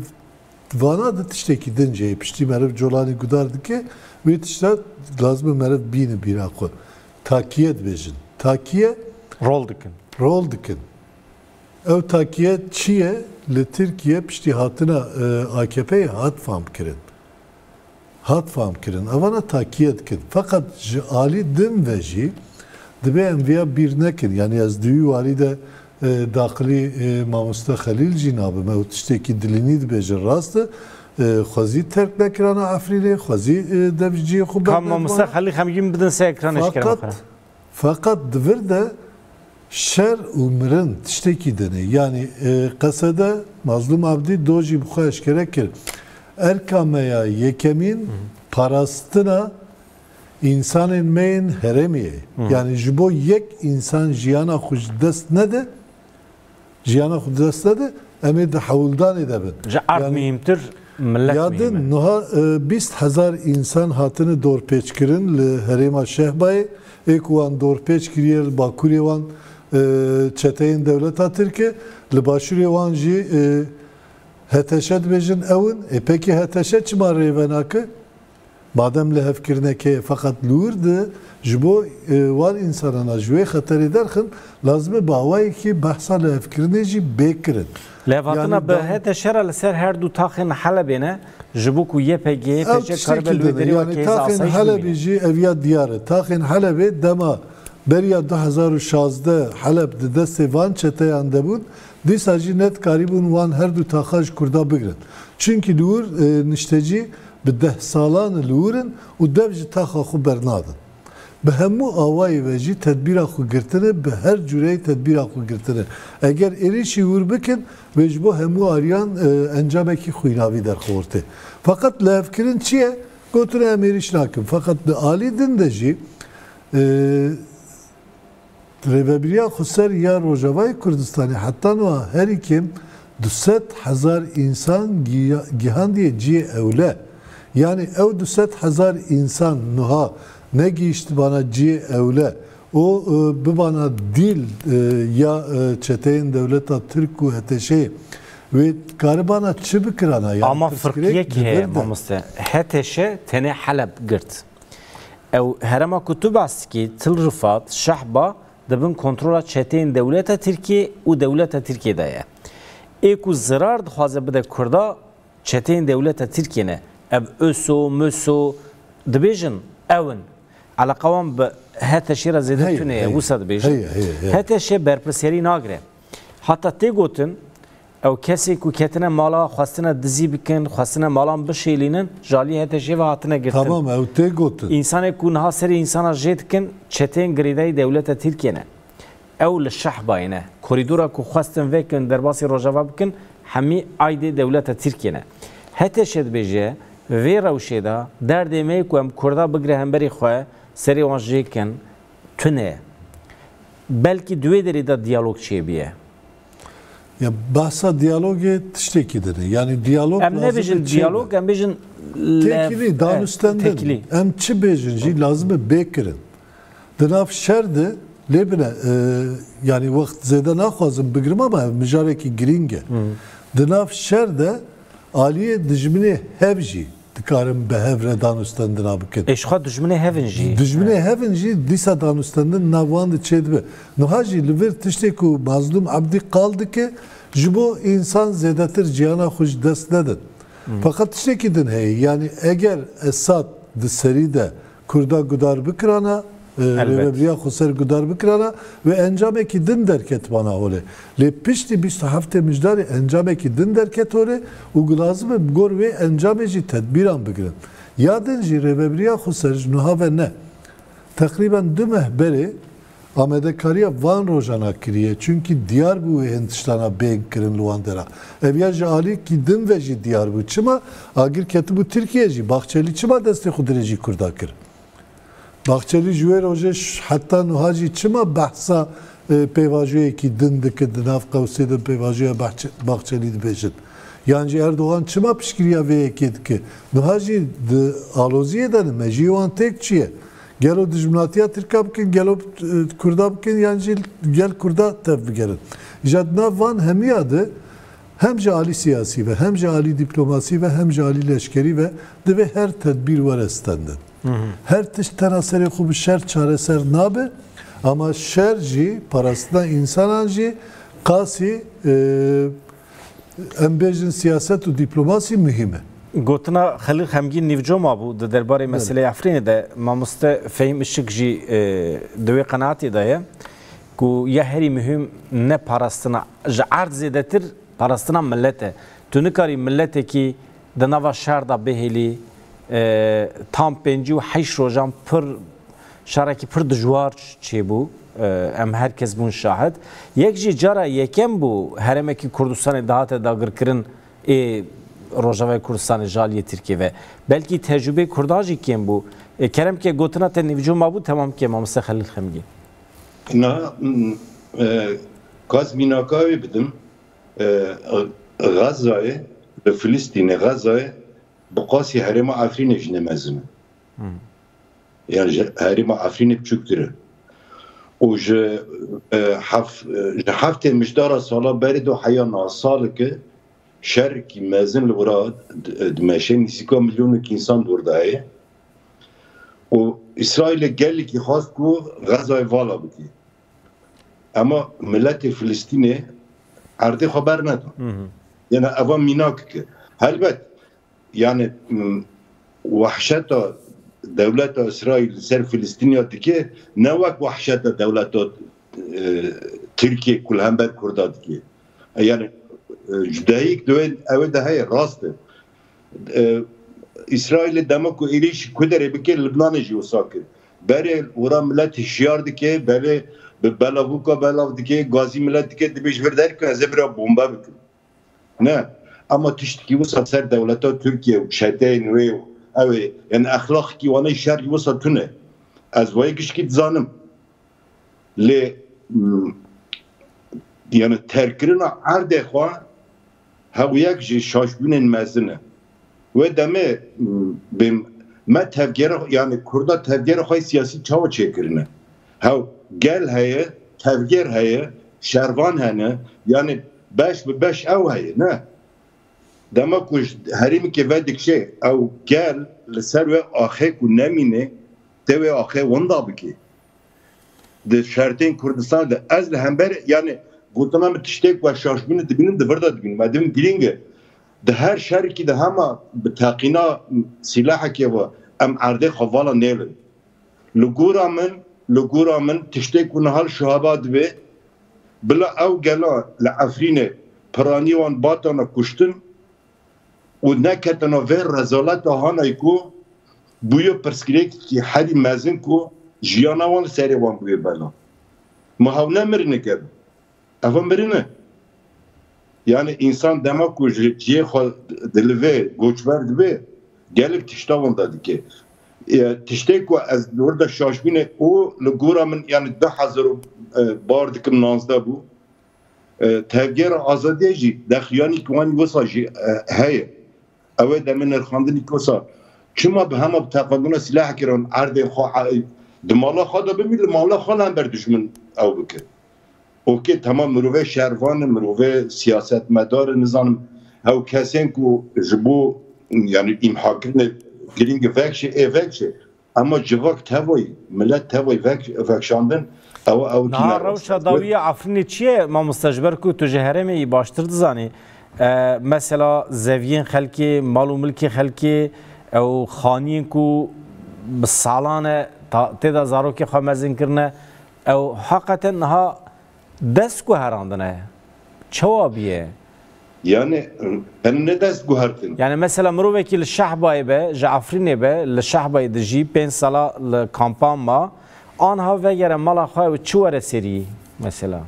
vana di tiştekî din jî heye. Piştî meriv Colanî gudar dike, wê tişta lazim e meriv bîne bîra xwe. Takiye dibêjin. Takiye Rol dikin. rol dikin. Ew takiye çi ye? Li Tirkiye piştî hatina, e, A K P'ê hat famkirin. Hat famkirin. Evana takiye dikin. Feqet ji alî din ve jî dibe em viya bîr nekin. Yanî ez di wî warî de, e, daxilî, e, mamoste Xelîl jî nabim. Ew tiştekî dilînî dibêje rast e. E, xwezî terk nekirana Efrînê, xwezî, e, dev ji cihê xwe Ka berdetmana. mamoste Xelîl Xemgîn bidin ser ekranê ji kerema Feqet xwe. Feqet di vir de şer û mirin tiştekî din e. Yanî, e, Qesede, Mazlûm Abdî do jî bi xwe eşkere kir. Erka me ya yekemîn Hı hı. parastina însanên me yên herêmê ye. Hı hı. Yanî ji bo yek însan jiyana xwe ji dest nede, jiyana xwe dest nede, em ê di hewldanê de bin. Ji erd Yanî, muhîmtir, millet ya muhîm e. din niha, e, bîst hezar însan hatine dorpêçkirin li herêma Şehbayê. Ê ku wan dorpêç kiriye li bakurê wan, e, çeteyên dewleta Tirk e, li başûrê wan jî, e, H T Ş dibêjin ew in. Ê pekî H T Ş çima rêve nake? Madem lihevkirinek heye, feqet li wir de ji bo, e, wan însanana ji wê xeterê derxin, lazim e bi awayekî behsa lihevkirinê jî bê kirin. Lihevhatina Yanî bi da- H T Ş re li ser her du taxên Helebê ne, ji bo ku Y P G, Ev Y P G karibe tiştekî li wê din e. derê Yanî weke hêza taxên asayîş Helebê bimîne. jî ev ya diyar e. Taxên Helebê dema beriya du hezar û şazdeh Heleb di destê van çeteyan de bûn, dîsa jî nedikarîbûn wan her du taxa ji Kurda bigirin. Çimkî li wir, e, niştecî bi deh salan li wir in û dev ji taxa xwe bernadin. bi hemû awayê ve jî tedbîra xwe girtine, bi her cûreyî tedbîra xwe girtine. Eger êrîşî wir bikin, wê ji bo hemû aliyan, e, encamekî xwînavî derxortê. Feqet lihevkirin çi ye? Gotine em êrîş nakin. Feqet di alî din de jî, e, Rêvebiriya Xweser ya Rojavayê Kurdistanê heta niha herî kêm du sed hezar însan giya-, gihandiye cihê ewle. Yanî ew du sed hezar însan niha negihîştibana cihê ewle û, e, bibana dîl, e, ya, e, çeteyên dewleta Tirk û H T Ş'ê wê karibana çi bikirana? Yanî Ama pirsgirêk firqiyek li heye vir de. Mamoste. H T Ş tenê Heleb girt. Ew herêma ku tu behs dikî, Til Rifat, Şehba, di bin kontrola çeteyên dewleta Tirkiyê û dewleta Tirkiyê de ye. Ê ku zirar dixwaze bide Kurda, çeteyên dewleta Tirkiyê ne. Ev ÖSO, MÖSO, dibêjin ew in. Eleqa wan bi H T Ş'ê re zêde Heye, tune ye, heye. Wisa dibêjin. Heye, heye, heye. H T Ş berpirsiyarî nagire. Heta tê gotin, ew kesê ku ketine mala, xwestine dizî bikin, xwestine malan bişêlînin, ji alî H T Ş'ê ve hatine girtin. Tamam, ew tê gotin. Însanê ku niha serê însana jê dikin, çeteyên girêdayî dewleta Tirkiyê ne. Ew li Şehbayê ne. Korîdora ku xwestin vekin, derbasî Rojava bikin, hemî aydê dewleta Tirkiyê ne. H T Ş dibêje, vê rewşê de derdê me ye ku em Kurda bigire hemberî xwe, serê wan jê kin, tune ye. Belkî di wê derê de diyalog çêbiye. Ya behsa diyalogê tiştekî din e. Yanî diyalog Em lazim e nebêjin çêbe. Diyalog, em bêjin Têkilî, lev-, danûstendin. Têkilî. Em çi bêjin jî lazim e bê kirin. Di nav şer de lê bine, e, yanî wext zêde naxwazim bigirim ama ev mijarekî girîng e. Di nav şer de aliyê dijminê hev jî dikarin bi hev re danûstendina bikin. Ê, ji xwe dijminê hev in jî. Dijminê hev in jî dîsa danûstendin nav wan de çêdibe. Niha jî li vir tiştê ku Mazlûm Ebdî qal dike, ji bo însan zêdetir ciyana xwe ji dest nedin. Feqet tiştekî din heye, yanî eger Esad di serî de Kurda gudar bikirana, e, Elbet. Rêvebiriya Xweser gudar bikirana ve encamekî din derketibana holê. Lê piştî bîst û heftê Mijdarê encamekî din derket holê û lazim e bi gor wê encamê jî tedbîran bigirin. Ya din jî Rêvebiriya Xweser ji niha ve ne. Teqrîben du meh berê amadekariya van rojana kiriye. Çunkî diyar bû wê hin tiştana bên kirin li wan dera. Ev ya ji alîkî din ve jî diyar bû. Çima? Agir ketibû Tirkiye jî. Bahçelî çima destê xwe dirêjî Kurda kir? Bahçelî ji wê rojê ş-, heta niha jî çima behsa, e, pêvajoyekî din dike, di nav qewsê de pêvajoya Bahçe-, Bahçelî dibêjin? Yan jî Erdogan çima piştgiriya vê yekê dike? Niha jî di aloziyê de ne, mejiyê wan têk çûye. Gelo dijminatiya Tirka bikin, gelo, e, Kurda bikin, yan jî gel Kurda tev bigerin. Îja di nav van hemiya de hem ji alî siyasî ve, hem ji alî dîplomasî ve, hem ji alî leşkerî ve divê her tedbîr were stendin. Her tişt tena serê xwe bi şer çareser nabe, ama şer jî, parastina însanan jî qasî, e, em bêjin siyaset û dîplomasî muhîm e. Gotina Xelîl Xemgîn nîvco mabû di derbarê meseleyê Efrînê de, mamoste Fehîm Işik jî, e, di wê qenaetê de ye ku ya herî muhîm ne parastina, ji erd zêdetir parastina milet e. Tu nikarî miletekî di nava şer de bihêlî, e, tam pêncî û heşt rojan pir, şerekî pir dijwar çêbû. E, em her kes bûn şahid. Yek jî cara yekem bû herêmekî Kurdistanê dihate dagirkirin ê Rojavayê Kurdistanê ji aliyê Tirkiyê ve. Belkî tecrûbeyê Kurdan jî kêm bû. E, kerem ke gotina te nîvco mabû, temam ke mamoste Xelîl Xemgîn. Na, m, e, kaz mînaka wê bidim. E, Xezayê, li Filistînê, Xezayê bi qasî herêma Efrînê jî ne mezin e. Hmm. Yani ji herêma Efrînê biçûktir e. Û ji, e, hef-, e, ji heftê mijdara sala berê do heya niha saleke şerekî mezin li wira di, di meşê nîsîka milyonekî însan dûr dayê. Û Îsraîlê gelekî xwest ku Xezayê vala bike. Ema miletê Filistînê erdê xwe berneda. Hı hı. Yani eva mînak ki. Helbet, yani, m, wehşeta dewleta Îsraîl li ser Filistîniya dike, ne wek wehşeta dewleta, e, Tirkiye ku li hember Kurda dike. Yani, e, cudahiyek di wê, ew de heye, rast e. E, Îsraîlê dema ku êrîş ku derê bike, Libnanê jî wisa kir. Berê ora millet hişyar dike, berê bi belavûka belav dike, gazî millet dike, dibê ji vir derkevin, ez ê vira bombe bikim. Ne. Ama tiştekî wisa ser dewleta Tirkiye û çeteyên wê û ew ê, yani exlaqekî wana şerî wisa tune. Ez vayê gişkî dizanim. Lê, mm, yani terkkirina erdê xwe hew yek ji şaşbûnên mezin e. Wê demê, mm, bê me tevgera, yani Kurda tevgera xwe siyasî çawa çêkirine? Hew gel heye, tevger heye, şervan hene, yani beş bi beş ew heye, ne? Dema ku ji herêmekê vedikişe, ew gel li ser wê axê ku nemîne, tê wê axê winda bike. Di şertên Kurdistanê de ez li hember, yani gotina min tiştê ku ez şaşbûnê dibînim, di vir de dibînim. Ez dibim girîng e. Di her şerekî de hema bi teqîna sîlahekê ve em erdê xwe vala nêlin. Li gora min, li gora min tiştê ku niha li Şuhaba dibe, bila ew gela li Efrînê piranî wan batana kuştin û neketina vê rezaleta hanayî ku bûye pirsgirêkekî herî mezin ku jiyana wan li serê wan bûye bela. Ma hew nemirine gelo? Ev mirin e. Yani însan dema ku ji cihê xwe dilivê, goçber dibe, gelek tişta winda dike. E, tiştê ku ez li wir de şaşbûnê û li gora min, yani du hezar û, e, bar dikim, nozde bû. E, tevgera azadiyê jî dexuyanî ki wan wisa jî, e, heye. Ew ê demê nirxandinî kosa. Çima bi hema bi teqandina sîlahekî re erdên xwe, e, di mala xwe de bimî, li mala xwe li hember dijmin ew bike. Okê, temam, mirovê şervan e, mirovê siyasetmedar e, nizanim, hew kesên ku ji bo, yani, îmhakirinê girîng e, vekşê, ê vekşê. Ama civak tevayî, millet tevayî vek-, vekşandin, ew, ew Niha tîne rewşa dawî ya Efrînê çi ye, mamoste? Ji ber ku tu ji herêmê yî baştir dizanî. E, mesela zeviyên xelkê, mal û milkê xelkê, ew xaniyên ku bi salan e, ta-, tê de zarokê xwe mezin kirine, ew heqeten niha dest guherandine. Çawa bûye? Yani, em ne dest guhertin? Yani mesela mirovekî li Şehbayê be, ji Efrînê be, li Şehbayê dijî, pênc sala li kampan ma, anha vegere mala xwe û çi were serî mesela?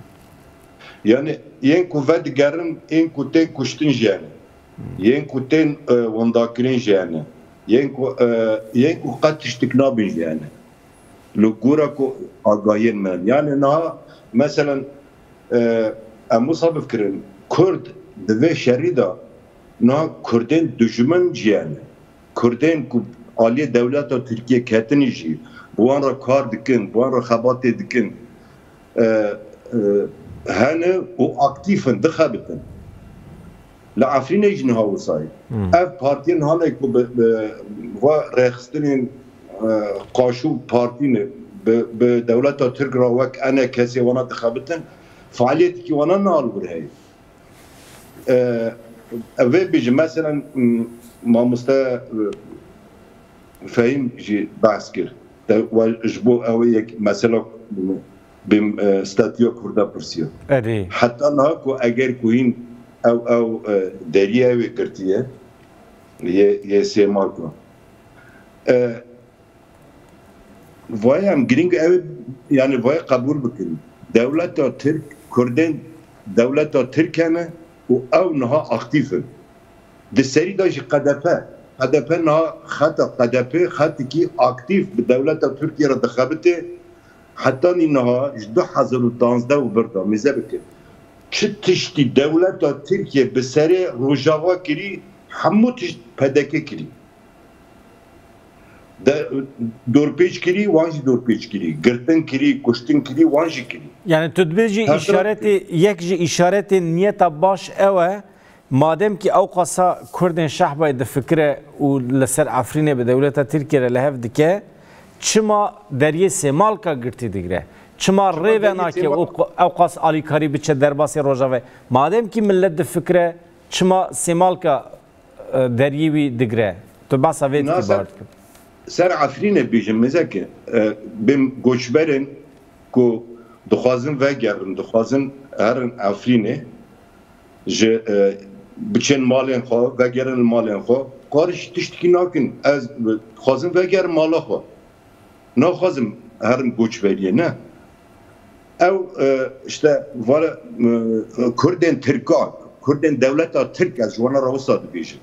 Yani yên ku vedigerin, yên ku tên kuştin jî hene. Yên ku tên, e, windakirin jî hene. Yên ku, e, yên ku qet tiştik nabin jî hene. Li gora ku agahiyên me. Yani niha, meselen, e, em wisa bifikirin, Kurd di vê şerî de niha Kurdên dijmin jî hene. Kurdên ku aliyê dewleta Tirkiye ketinî jî, bi wan re kar dikin, bi wan re xebatê dikin, e, e, hene û aktîf in, dixebitin. Li Efrînê jî niha wisa ye. Hmm. Ev partiyên hanê ku bi, bi va rêxistinên, e, qaşû partî ne, bi, bi dewleta Tirk re wek ENKSê wana dixebitin, faaliyetîkî wana niha li wir heye. E, ev vê bêjim, meselen, m, mamoste, e, Fehîm jî behs kir. Te, we ji bo ew ê yek mesela bi, e, statûya Kurda pirsiya. Erê. Heta niha ku eger ku hîn ew, ew, e, deriyê ew ê girtiye, yê, yê Sêmalka. E, vayê em girîng ew ê, yani vayê qebûl bikin. Dewleta Tirk, Kurdên dewleta Tirk hene û ew niha aktîf in. Di serî de jî K D P, K D P niha xeta K D P xetikî aktîf bi dewleta Tirkiye re dixebitê. Hetanî niha ji du hezar û danzdeh û vir de mêze bike. Çi tiştî dewleta Tirkiye bi serê Rojava kirî, hemû tişt P D K kirî. De, dorpêç kirî, wan jî dorpêç kirî. Girtin kirî, kuştin kirî, wan jî kirî. Yani tu dibêjî Her taraf îşaretê, yek ji îşaretên niyeta baş ew e, madem ki ew qasa Kurdên Şehbayê difikire û li ser Efrînê bi dewleta Tirkiye re li hev dike, çima deriyê Sêmalka girtî digire? Çima Çima rê ve deriyê nake Sêmal- û qu-, ew qas alîkarî biçe derbasê Rojavayê? Madem ki millet difikire, çima Sêmalka, e, deriyê wî digire? Tu behsa vê Na dikî, ser, bawer dikim. Ser Efrînê bêjim, mêze ke, e, bêm goçberên ku dixwazin vegerin, dixwazin herin Efrînê, ji, e, biçên malên xwe, vegerin li malên xwe, karî jî tiştekî nakin. Ez, e, dixwazin vegerin mala xwe. Naxwazim herim koçberiyê, ne. Ew, e, işte, vare, e, Kurdên Tirkan, Kurdên dewleta Tirk, ez ji wana re wisa dibêjim.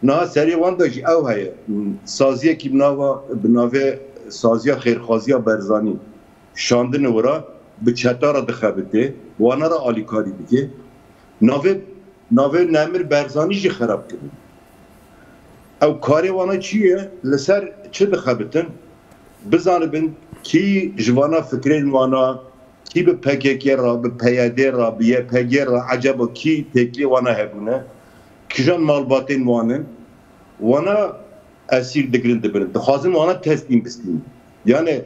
Niha serê wan de jî ew heye, saziyekî bi nava, bi navê Saziya Xêrxwaziya Barzanî şandine wira, bi çeta re dixebitê, wana re alîkarî dike. Navê, navê Nemir Barzanî jî xerab kirin. Ew karê wana çi ye? Li ser çi dixebitin? Bizanibin kî ji vana fikrên wana, kî bi P K K re, bi P Y D re, bi Y P G re, eceba kî têkilê wana hebûne? Kijan malbatên wan in? Wana esîr digirin, dibirin. Dixwazin wana teslîm bistînin. Yani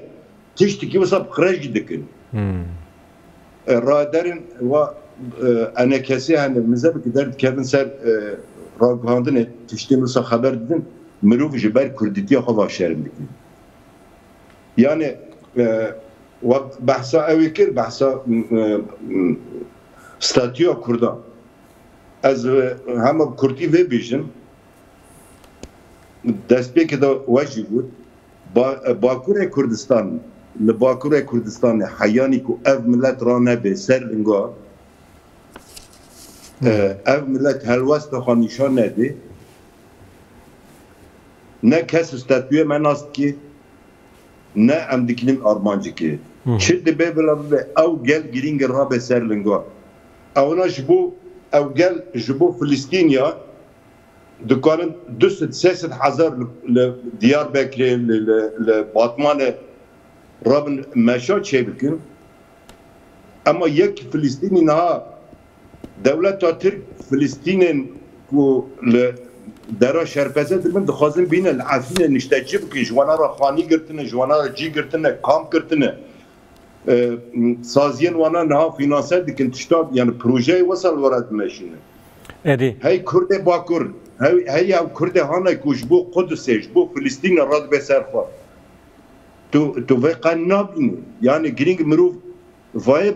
tiştekî wisa bi qirêj jî dikin. Hmm. E, raderin wa, e, enekesê hene, mizebikî derdikevin ser, e, ragihandinê, tiştên wisa xeber didin, mirov ji ber kurdîtiya xwe va şerm dikin. Yani, e, wa behsa ewê kir, behsa, m, e, m, statûya Kurdan. Ez, e, hema bi kurtî vê bêjim, destpêkê de we jî got, Ba-, Bakurê Kurdistan, li Bakurê Kurdistanê heyanî ku ev milet ranebe ser linga, Hmm. e, ev milet helwesta xwe nîşan nede, ne kes statûyê me nas dike, ne em dikinin armancikê. Hı hı. Çi dibe bila bibe, ew gel girîng e rabe ser linga. Ewna ji bo, ew gel ji bo Filistîniya dikarin du sed sê sed hezar li, li Diyarbekirê, li, li, li Batmanê rabin meşa çêbikin. Ema yek Filistînî niha dewleta Tirk Filistînên ku li dera şerpeze dibin, dixwazin bîne li Efrînê nişteçî bikin, ji wana re xanî girtine, ji wana re cî girtine, kamp girtine. E, saziyên wana niha fînanse dikin, tişta, yani projeyê wisa li wana dimeşîne. Erê. Hey Kurdê Bakur, hey, hey ev Kurdê hane ku ji bo Qudusê, ji bo Filistînê radibe ser xwe. Tu, tu vê qe nabînî. Yani girîng mirov vayê,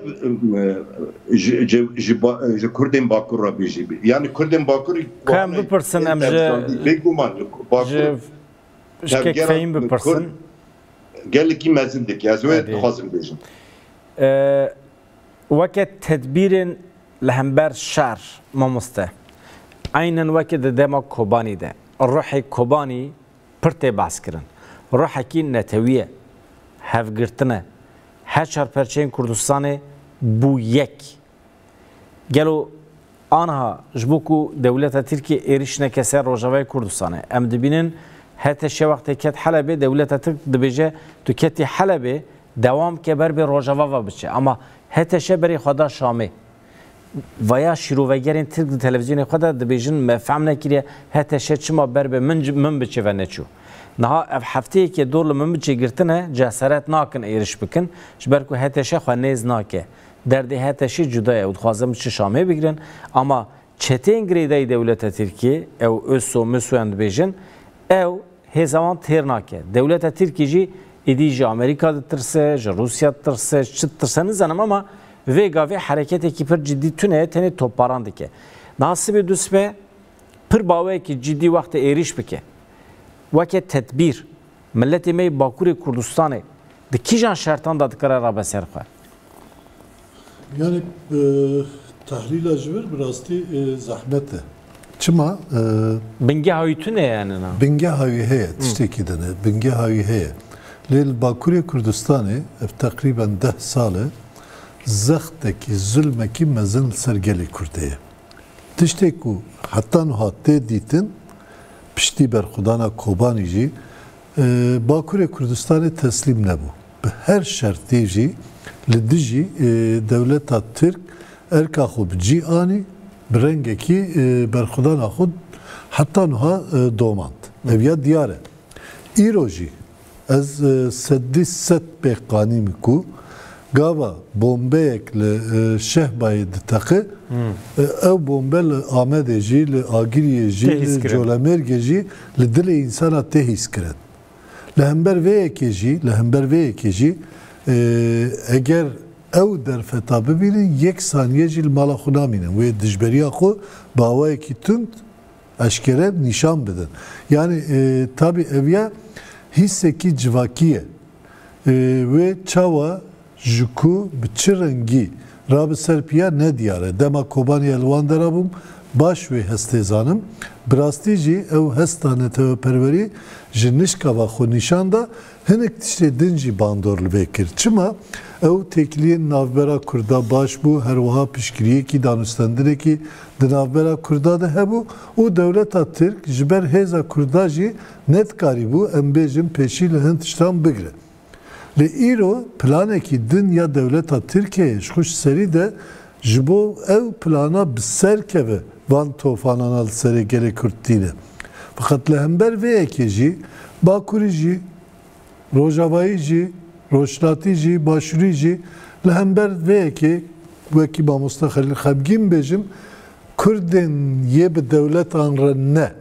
e, ji, ji, ji, ba-, ji Kurdên Bakur re bêjî. Yani Kurdên Bakur Ka em bipirsin, em ji, bêguman, Bakur ji, ji kek tevgera fehîm bipirsin. Kurd gelekî mezin dike. Ez wê Erê. dixwazim bêjim. E, weke tedbîrên li hember şer, mamoste, eynen weke di dema Kobanî de, ruhê Kobanî pir tê behs kirin. Ruhekî netewî ye, hevgirtin e. Her çar perçeyên Kurdistanê bû yek. Gelo aniha ji bo ku dewleta Tirkiyê êrîş neke ser Rojavayê Kurdistanê, em dibînin H T Ş wextê ket Helebê, dewleta Tirk dibêje, tu ketî Helebê, dewam ke ber bê Rojava ve biçe. Ama H T Ş berê xwe da Şamê. Vaya şîrovegerên Tirk di televîzyonê xwe de dibêjin, me fehm nekiriye, H T Ş çima ber bi min, min biçe ve neçû. Niha ev hefteyekê dor li min biçe girtine, cesaret nakin êriş bikin, ji ber ku H T Ş xwe nêz nake. Derdê H T Ş cuda ye û dixwazin biçin Şamê bigirin, ama çeteyên girêdayî dewleta Tirkiyê, ew ÖSO, MISO em dibêjin, ew hêza wan têr nake. Dewleta Tirkî jî êdî ji Amerîka ditirse, ji Rûsya ditirse, çi ditirse nizanim, ama vê gavê hereketekî pir cidî tune ye, tenê topbaran dike. Niha sibê dusibê pir baweyekî cidî wextê êrîş bike. Weke tedbîr, miletê me yê Bakurê Kurdistanê di kîjan şertan de dikare rabe ser xwe? Yani, e, tehlîla ji vir bi rastî, e, zehmet e. Çima? E, Bingeha wî tune yani, na? Bingeha wî heye, Hı. tiştekî din e. Bingeha wî heye. Lê li Bakurê Kurdistanê ev teqrîben deh sal e zextekî, zulmekî mezin li ser gelê Kurdê ye. Tiştê ku heta niha tê dîtin, piştî berxwedana Kobanî jî, e, Bakurê Kurdistanê teslîm nebû. Bi her şertê jî li dijî, e, dewleta Tirk erka xwe bi cî anî, bi rengekî, e, berxwedana xwe heta niha, e, domand. Ev ya diyar e. Îro jî ez, e, sedî sed pê qanî me ku gava bombeyek li, e, Şehbayê diteqe, Hmm. e, ew bombe li Amedê jî, li Agiriyê jî, Tê li hîskirin. Colemêrgê jî li dilê însana tê hîskirin. Li hember vê yekê jî, li hember vê yekê jî, e, eger ew derfeta bibînin, yek saniye jî li mala xwe namînin. Wê dijberiya xwe bi awayekî tund eşkere nîşan bidin. Yani, e, tabi ev ya hîsekî civakî ye. Ê, wê çawa, ji ku, bi çi rengî rabe ser piya nediyar e. Dema Kobanî ez li wan dera bûm, baş wê hestê zanim. Bi rastî jî ew hesta neteweperwerî ji nişka ve xwe nîşan da, hinek tiştê din jî bandor li vê kir. Çima? Ew têkiliyên navbera Kurda baş bû, her wiha piştgiriyekî, danûstendinekî di navbera Kurda de hebû û dewleta Tirk ji ber hêza Kurda jî nedikarîbû, em bêjin, pêşî li hin tiştan bigire. Lê îro planekî din ya dewleta Tirkiyeyê ji xwe ji serî de ji bo ew plana bi ser keve van tofanana li serê gelê Kurd tîne. Feqet li hember vê yekê jî Bakurî jî, Rojavayî jî, Rojhilatî jî, Başûrî jî li hember vê yekê wekî mamoste Xelîl Xemgîn bêjim, Kurdên yê bi dewletan re ne.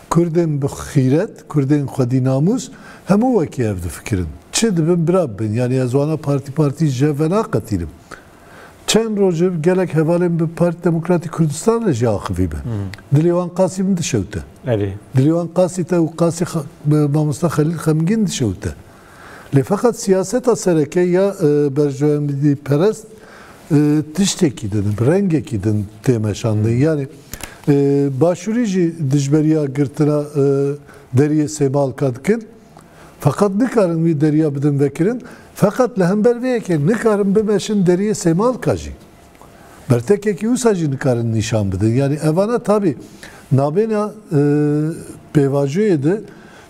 Kurdên bi xîret, Kurdên xwedî namûs, hemû wekî ev difikirin. Çi dibin bira bibin. Yanî ez wana partî partî ji hev venaxetînim. Çend roj e gelek hevalên bi Partî Demokratîk Kurdistan re jî axivî me. Dilê wan qasî min dişewte. Erê. Dilê wan qasî te û qasî Xa-, Mamosta Xelîl Xemgîn dişewte. Lê feqet siyaseta sereke ya, e, berjewendîperest, e, tiştekî din, bi rengekî din tê meşandin. Yanî, e, Başûrî jî dijberiya girtina, e, deriyê Sêmalka dikin. Feqet nikarin wî deriya bidin vekirin. Feqet li hember vê yekê nikarin bimeşin deriyê Sêmalka jî. Bertekekî wisa jî nikarin nîşan bidin. Yanî evana tabî nabêna, e, pêvajoyê de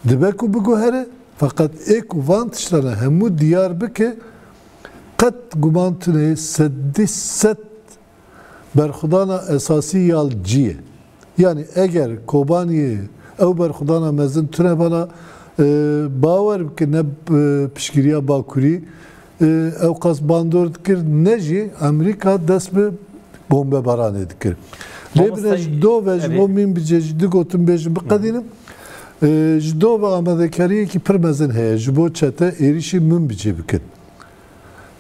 dibe ku biguhere, feqet ê ku van tiştana hemû diyar bike, qet guman tune, sedî sed berxwedana esasî ya li cî ye. Yanî eger Kobaniyê ew berxwedana mezin tune bana, e, bawer bike ne, e, piştgiriya Bakurî, e, ew qas bandor dikir, ne jî Amerîka dest bi bombebaranê dikir. Lê Mamoste, bine ji do ve ji bo min bicê jî digotin bêjin biqedînim. E, ji do ve amadekariyekî pir mezin heye ji bo çete êrişî min bicê bikin.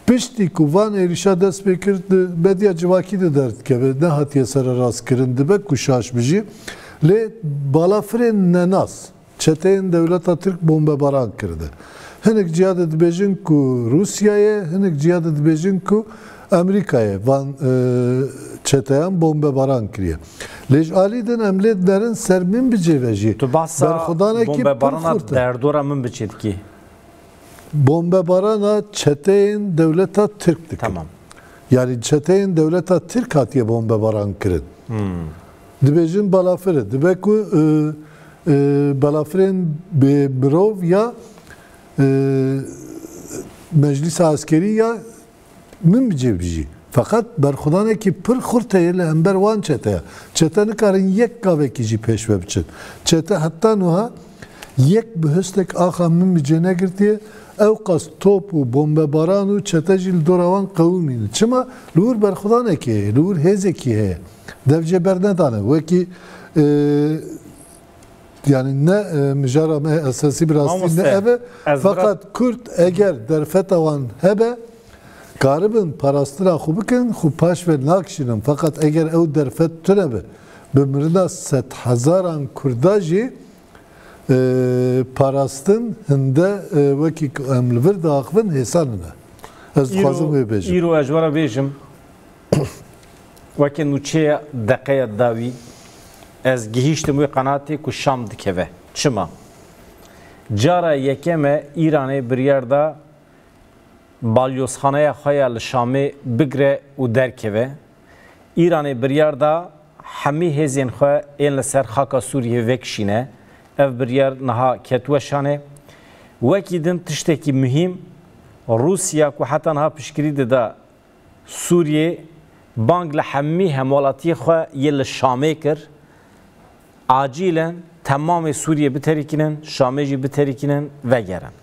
Piştî ku van êrişa dest pê kir, di medya civakî de derdikeve, nehatiye sererastkirin, dibe ku şaş bijî, lê balafirên nenas çeteyên dewleta Tirk bombebaran kirine. Hinek ciya de dibêjin ku Rûsya ye, hinek ciya de dibêjin ku Amerîka ye van, e, çeteyan bombebaran kiriye. Lê ji alî din em lê dinerin ser min bicê ve jî. Tu behsa bombebarana derdora min bicê dikî. Bombebarana çeteyên dewleta Tirk dikin. Tamam. Yanî çeteyên dewleta Tirk hatiye bombebaran kirin. Hmm. Dibêjin balafir e. Dibe ku, e, e, balafirên bê mirov ya, e, meclîsa eskerî ya min bicê bijî. Feqet berxwedanekî pir xurt heye li hember wan çeteya. Çete nikarin yek gavekî jî pêş ve biçin. Çete heta nuha yek bihustek axa min bicê negirtiye. Ew qas top û bombebaran û çete jî li dora wan qewimîne. Çima? Li wir berxwedanekê heye, li wir hêzekî heye. Dev jê bernedane. Wekî, e, Yanî ne, e, mijara me esasî bi rastî ne ev e. Feqet Kurd eger derfeta wan hebe, karibin parastina xwe bikin, xwe paş ve nakişînin. Feqet eger ew derfet tune be, bi mirina sedhezaran Kurda jî, e, parastin hinde, e, wekî ku em li vir diaxivin hêsan nine. Ez dixwazim wê bêjim. Îro ez ji we re bêjim, weke nûçeya deqeya dawî, ez gihîştim wê qenatê ku Şam dikeve. Çima? Cara yekem e Îranê biryar da balyozxaneya xwe ya li Şamê bigre û derkeve. Îranê biryar da hemî hêzên xwe ên li ser xaka Sûriyê vekişîne. Ev biryar niha ket weşanê. Wekî din tiştekî muhîm, Rûsya ku heta niha piştgirî dida Sûriyê, bang li hemî hemwelatiyê xwe yê li Şamê kir, acîlen temamê Sûriyê biterîkînin, Şamê jî biterîkînin, vegerin.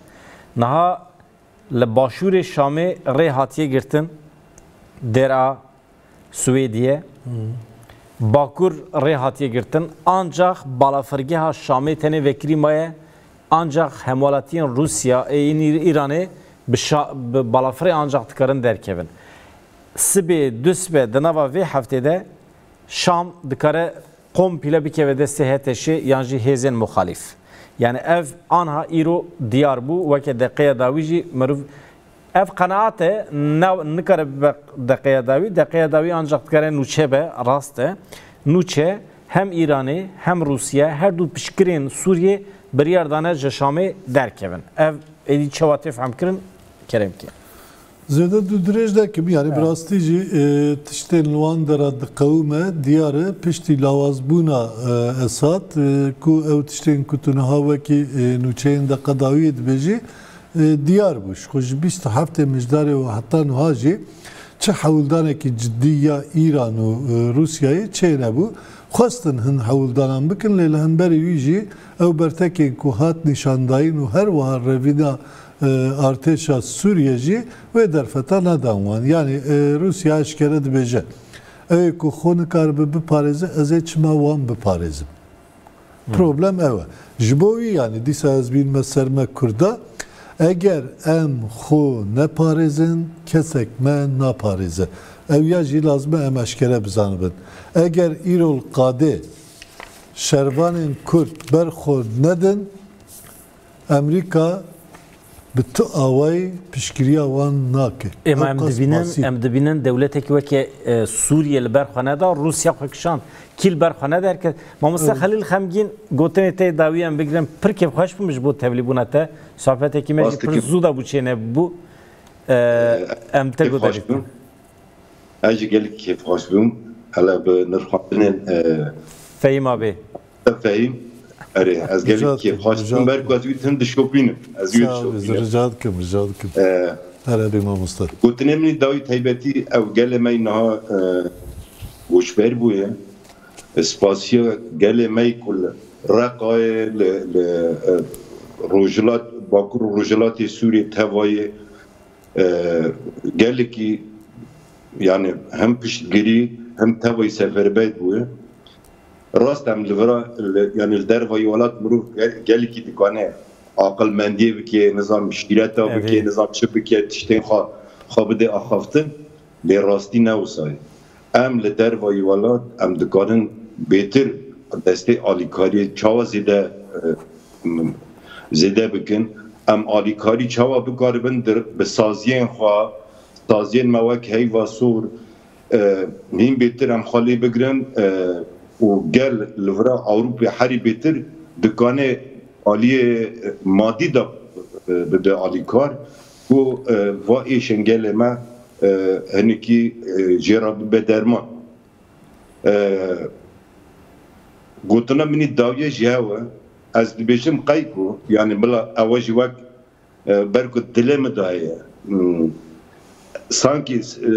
Niha li başûrê Şamê rê hatiye girtin, Dêra Swêdiyê, Bakur rê hatiye girtin, ancax balafirgeha Şamê tenê vekirî maye, ancax hemwelatiyên Rûsya, ê, yên Îr-, Îranê bi şa-, bi balafirê ancax dikarin derkevin. Sibê, dusibê, di nava vê heftê de Şam dikare komple bikeve destê HTŞ'ê yan jî hêzên muxalîf. Yani ev anha îro diyar bû, weke deqeya dawî jî meriv ev qenaat e, ne, nikare bibe deqeya dawî. Deqeya dawî ancaq dikare nûçe be, rast e. Nûçe hem Îranê hem Rûsya, her du piştgirên Sûriyê biryar dane ji Şamê derkevin. Ev êdî çawa tê fehmkirin? Keremkê. Zêde dû dirêj nekim, yani bi rastî jî, e, tiştên li wan dera diqewime, diyar e, piştî lawazbûna, e, Esad, e, ku ew tiştên ku tu niha wekî, e, nûçeyên deqedawiyê dibêjî, e, diyar bû. Ji xwe ji bîst û heftê Mijdarê û heta niha jî çi hewldanekî cidî ya Îran û, e, Rûsyayê çênebû. Xwestin hin hewldanan bikin, lê li hemberî wî jî ew bertekên ku hat nîşandayîn û her wiha revîna, e, artêşa Sûriye jî wê derfeta nedan wan. Yanî, e, Rûsya eşkere dibêje, ew ê ku xwe nikaribe biparêze, ez ê çima wan biparêzim? Problem ew e. Ji bo wî, yanî dîsa ez bînime ser me Kurda, eger em xwe neparêzin, kesek me naparêze. Ew ya jî lazim e em eşkere bizanibin. Eger îro li qadê şervanên Kurd ber xwe nedin, Amerîka bi tu awayî piştgiriya wan nake. Êma em dibînin, em dibînin dewletekî weke, e, Sûriye li ber xwe neda, Rûsya xwe kişand. Kî li ber xwe nede, her kes. Mamoste Xelîl Xemgîn, gotinê te yê dawî em bigirin. Pir kêfxweş bûm ji bo tevlîbûna te. Sohbetekî me jî pir zû de bû çênebû. E, em te gotinê te. Ez jî gelek kêfxweş bûm. Hele bi nirxandinên, e, Fehîm abê. Fehîm. Erê, ez gelek kêfxweş bûm. Ber ku ez wî tim dişopînim. Ez wî dişopînim. Rica dikim, rica dikim. E, Here bê mamoste. Gotinê min î dawî taybetî ew gelê me yî niha, e, goçber bûye. Spasiya gelê me yî ku li Reqayê, li, li, e, rojhilat, Bakur û Rojhilatê Sûriyê tevayê, e, gelekî, yani hem piştgirî hem tevayî seferber bûye. Rast em li vira, li, yani li dervayî welat mirov ge-, gelekî dikane aqilmendiyê bike, nizam şîreta bike, nizam çi bike, tiştên xwe, xwe bide axaftin. Lê rastî ne wisa ye. Em li dervayî welat, em dikarin bêtir destê alîkariyê çawa zêde, e, m-, zêde bikin? Em alîkarî çawa bikaribin dir-, bi saziyên xwe, saziyên me wek Heyva Sor, e, hîn bêtir em xwe lê bigirin, e, û gel li vira Ewropê herî bêtir dikane aliyê madî de, e, bibe alîkar, ku, e, va êşên gelê me, e, hinekî, e, jê re bibe derman. E, gotina min î dawiye jî hew e. Ez dibêjim qey ku, yani bila ew jî wek, e, ber ku dilê min daye. Hmm. Sankî, e,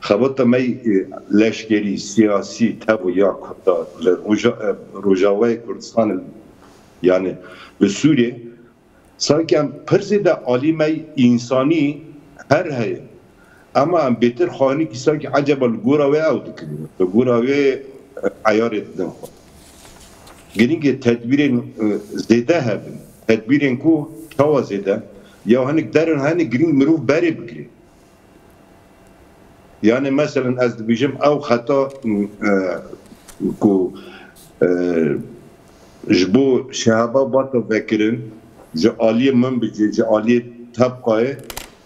xebata me, e, leşkerî, siyasî, tev û ya Kurda li Roja-, e, Rojavayê Kurdistanê, yani li Sûriyê, sankî em pir zêde alî me însanî her heye. Ema em bêtir xwe hinekî sankî eceba li gora wê ew dikirin. Li gora wê, e, eyarê didin xwe. Girîng e tedbîrên, e, zêde hebin. Tedbîrên ku çawa zêde? Ya hinek derin, hinek girîng mirov berê bigire. Yani meselen ez dibêjim ew xeta, e, ku, e, ji bo şehaba bata vekirin, ji aliyê min bicê, ji aliyê tebqayê,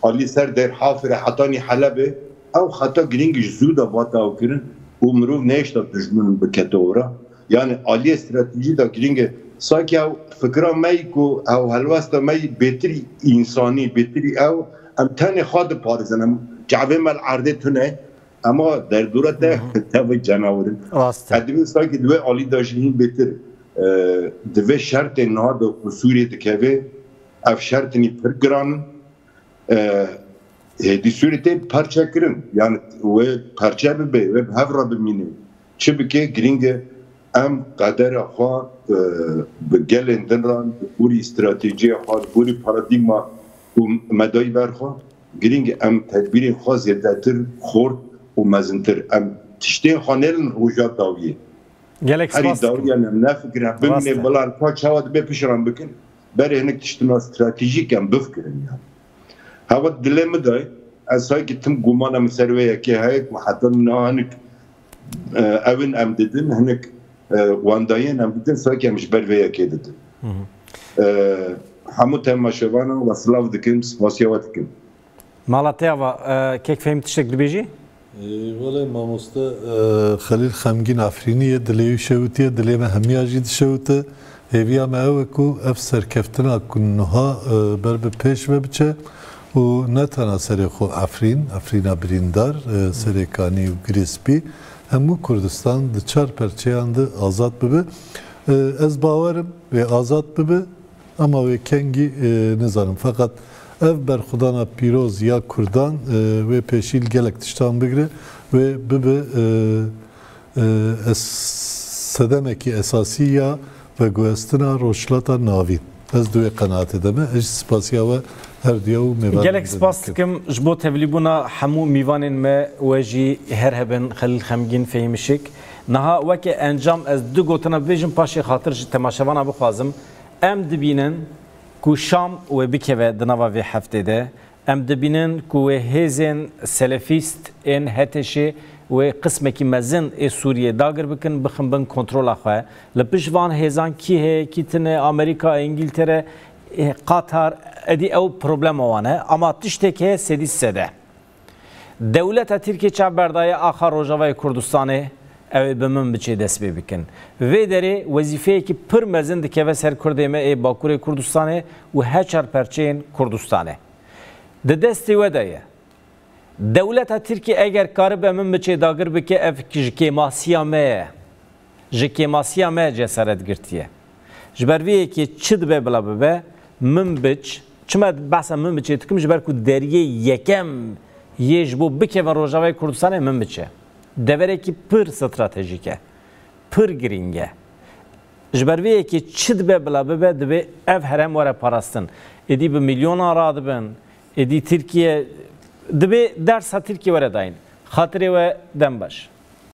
aliyê ser Dêr Hafirê hetanî Helebê, ew xeta girîng ji zû de bata ew kirin û mirov nehişta dijmin bikete ora. Yani aliyê stratejî de girîng e. Sakî ew fikra me yî ku ew helwesta me yî bêtirî însanî, bêtirî ew, em tenê xwe diparêzin, em çavê me li erdê tune, ema derdora te, te vê cenawir in. Rast e. Ez dibînim sakî di wê alî de jî hîn bêtir, e, di vê şertê niha de ku Sûriyê dikeve, ev şertinî pir giran in. E, hêdî Sûrî tê parçe kirin. Yani wê parçe bibe, wê bi hev re bimîne. Çi bike, girîng e em qedera xwe, e, bi gelên din re, bi gorî stratejiya xwe, bi gorî paradîgma û medayî ber xwe, girîng e em tedbîrên xwe zêdetir xort û mezintir. Em tiştên xwe nêlin roja dawiyê. Gelek spas dikim. Herî dawiyê em nefikirin. Bimîne bila xwe çawa dibe pişran bikin. Berê hinek tiştina stratejîk em bifikirin yani. Hewa dilê min de, ez sanki tim gumana min ser wê yekê heye ku heta niha hinek, e, ewin em didin, hinek e, wendayiyên em didin, sanki em ji ber vê yekê didin. E, hemû temaşevana we silav dikim, spasiya we dikim. Mala te ava, e, kek Fehîm tiştek dibêjî? Ê, Welê mamoste, e, Xelîl Xemgîn Efrînî ye, dilê wî şewitiye, dilê me hemiya jî dişewite. Hêviya me ew e ku ev serkeftina ku niha, e, ber bi pêş ve biçe û ne tena serê xwe Efrîn, Efrîna birîndar, e, Serê Kanî û Girê Spî, hemû Kurdistan di çar perçeyan de azad bibe. E, ez bawer im wê azad bibe, ama wê kengî, e, nizanim. Feqet ev berxwedana pîroz ya Kurdan, e, wê pêşî li gelek tiştan bigire, wê bibe, e, e, es-, sedemekî esasî ya veguhestina Rojhilata Navîn. Ez di wê qenaatê de me. Ez jî spasiya we her diya û mêvanên Gelek din spas dikim. Dikim ji bo tevlîbûna hemû mîvanên me, we jî her hebin, Xelîl Xemgîn, Fehîm Işik. Niha weke encam ez du gotina bibêjim, paşê xatir ji temaşevana bixwazim. Em dibînin ku Şam wê bikeve di nava vê heftê de. Em dibînin ku wê hêzên selefîst ên H T Şê wê qismekî mezin ê Sûriyê dagir bikin, bixin bin kontrola xwe. Li pişt van hêzan kî heye, kî tine, Amerîka, Îngîltere, e, Qatar, edî ew problema wan e. Ama tiştek heye sedî sede. Dewleta Tirkiyê çav berdaye axa Rojavayê Kurdistanê, ew ê bi Minbiçê dest pê bikin. Vê derê wezîfeyekî pir mezin dikeve ser Kurdê me ê Bakurê Kurdistanê û her çar perçeyên Kurdistanê. Di destê we de ye. Dewleta Tirkiyê eger karibe Minbiçê dagir bike, ev ji kêmasiya me ye. Ji kêmasiya me cesaret girtiye. Ji ber vê yekê çi dibe bila bibe, Minbiç, çima behsa Minbiçê dikim, ji ber ku deriyê yekem yê ji bo bikevin Rojavayê Kurdistanê Minbiç e. Deverekî pir stratejîk e. Pir girîng e. Ji ber vê yekê çi dibe bila bibe, dibe ev herem were parastin. Êdî bi milyonan radibin, êdî Tirkiye, dibe dersa Tirkiye were dayîn. Xatirê we dem baş.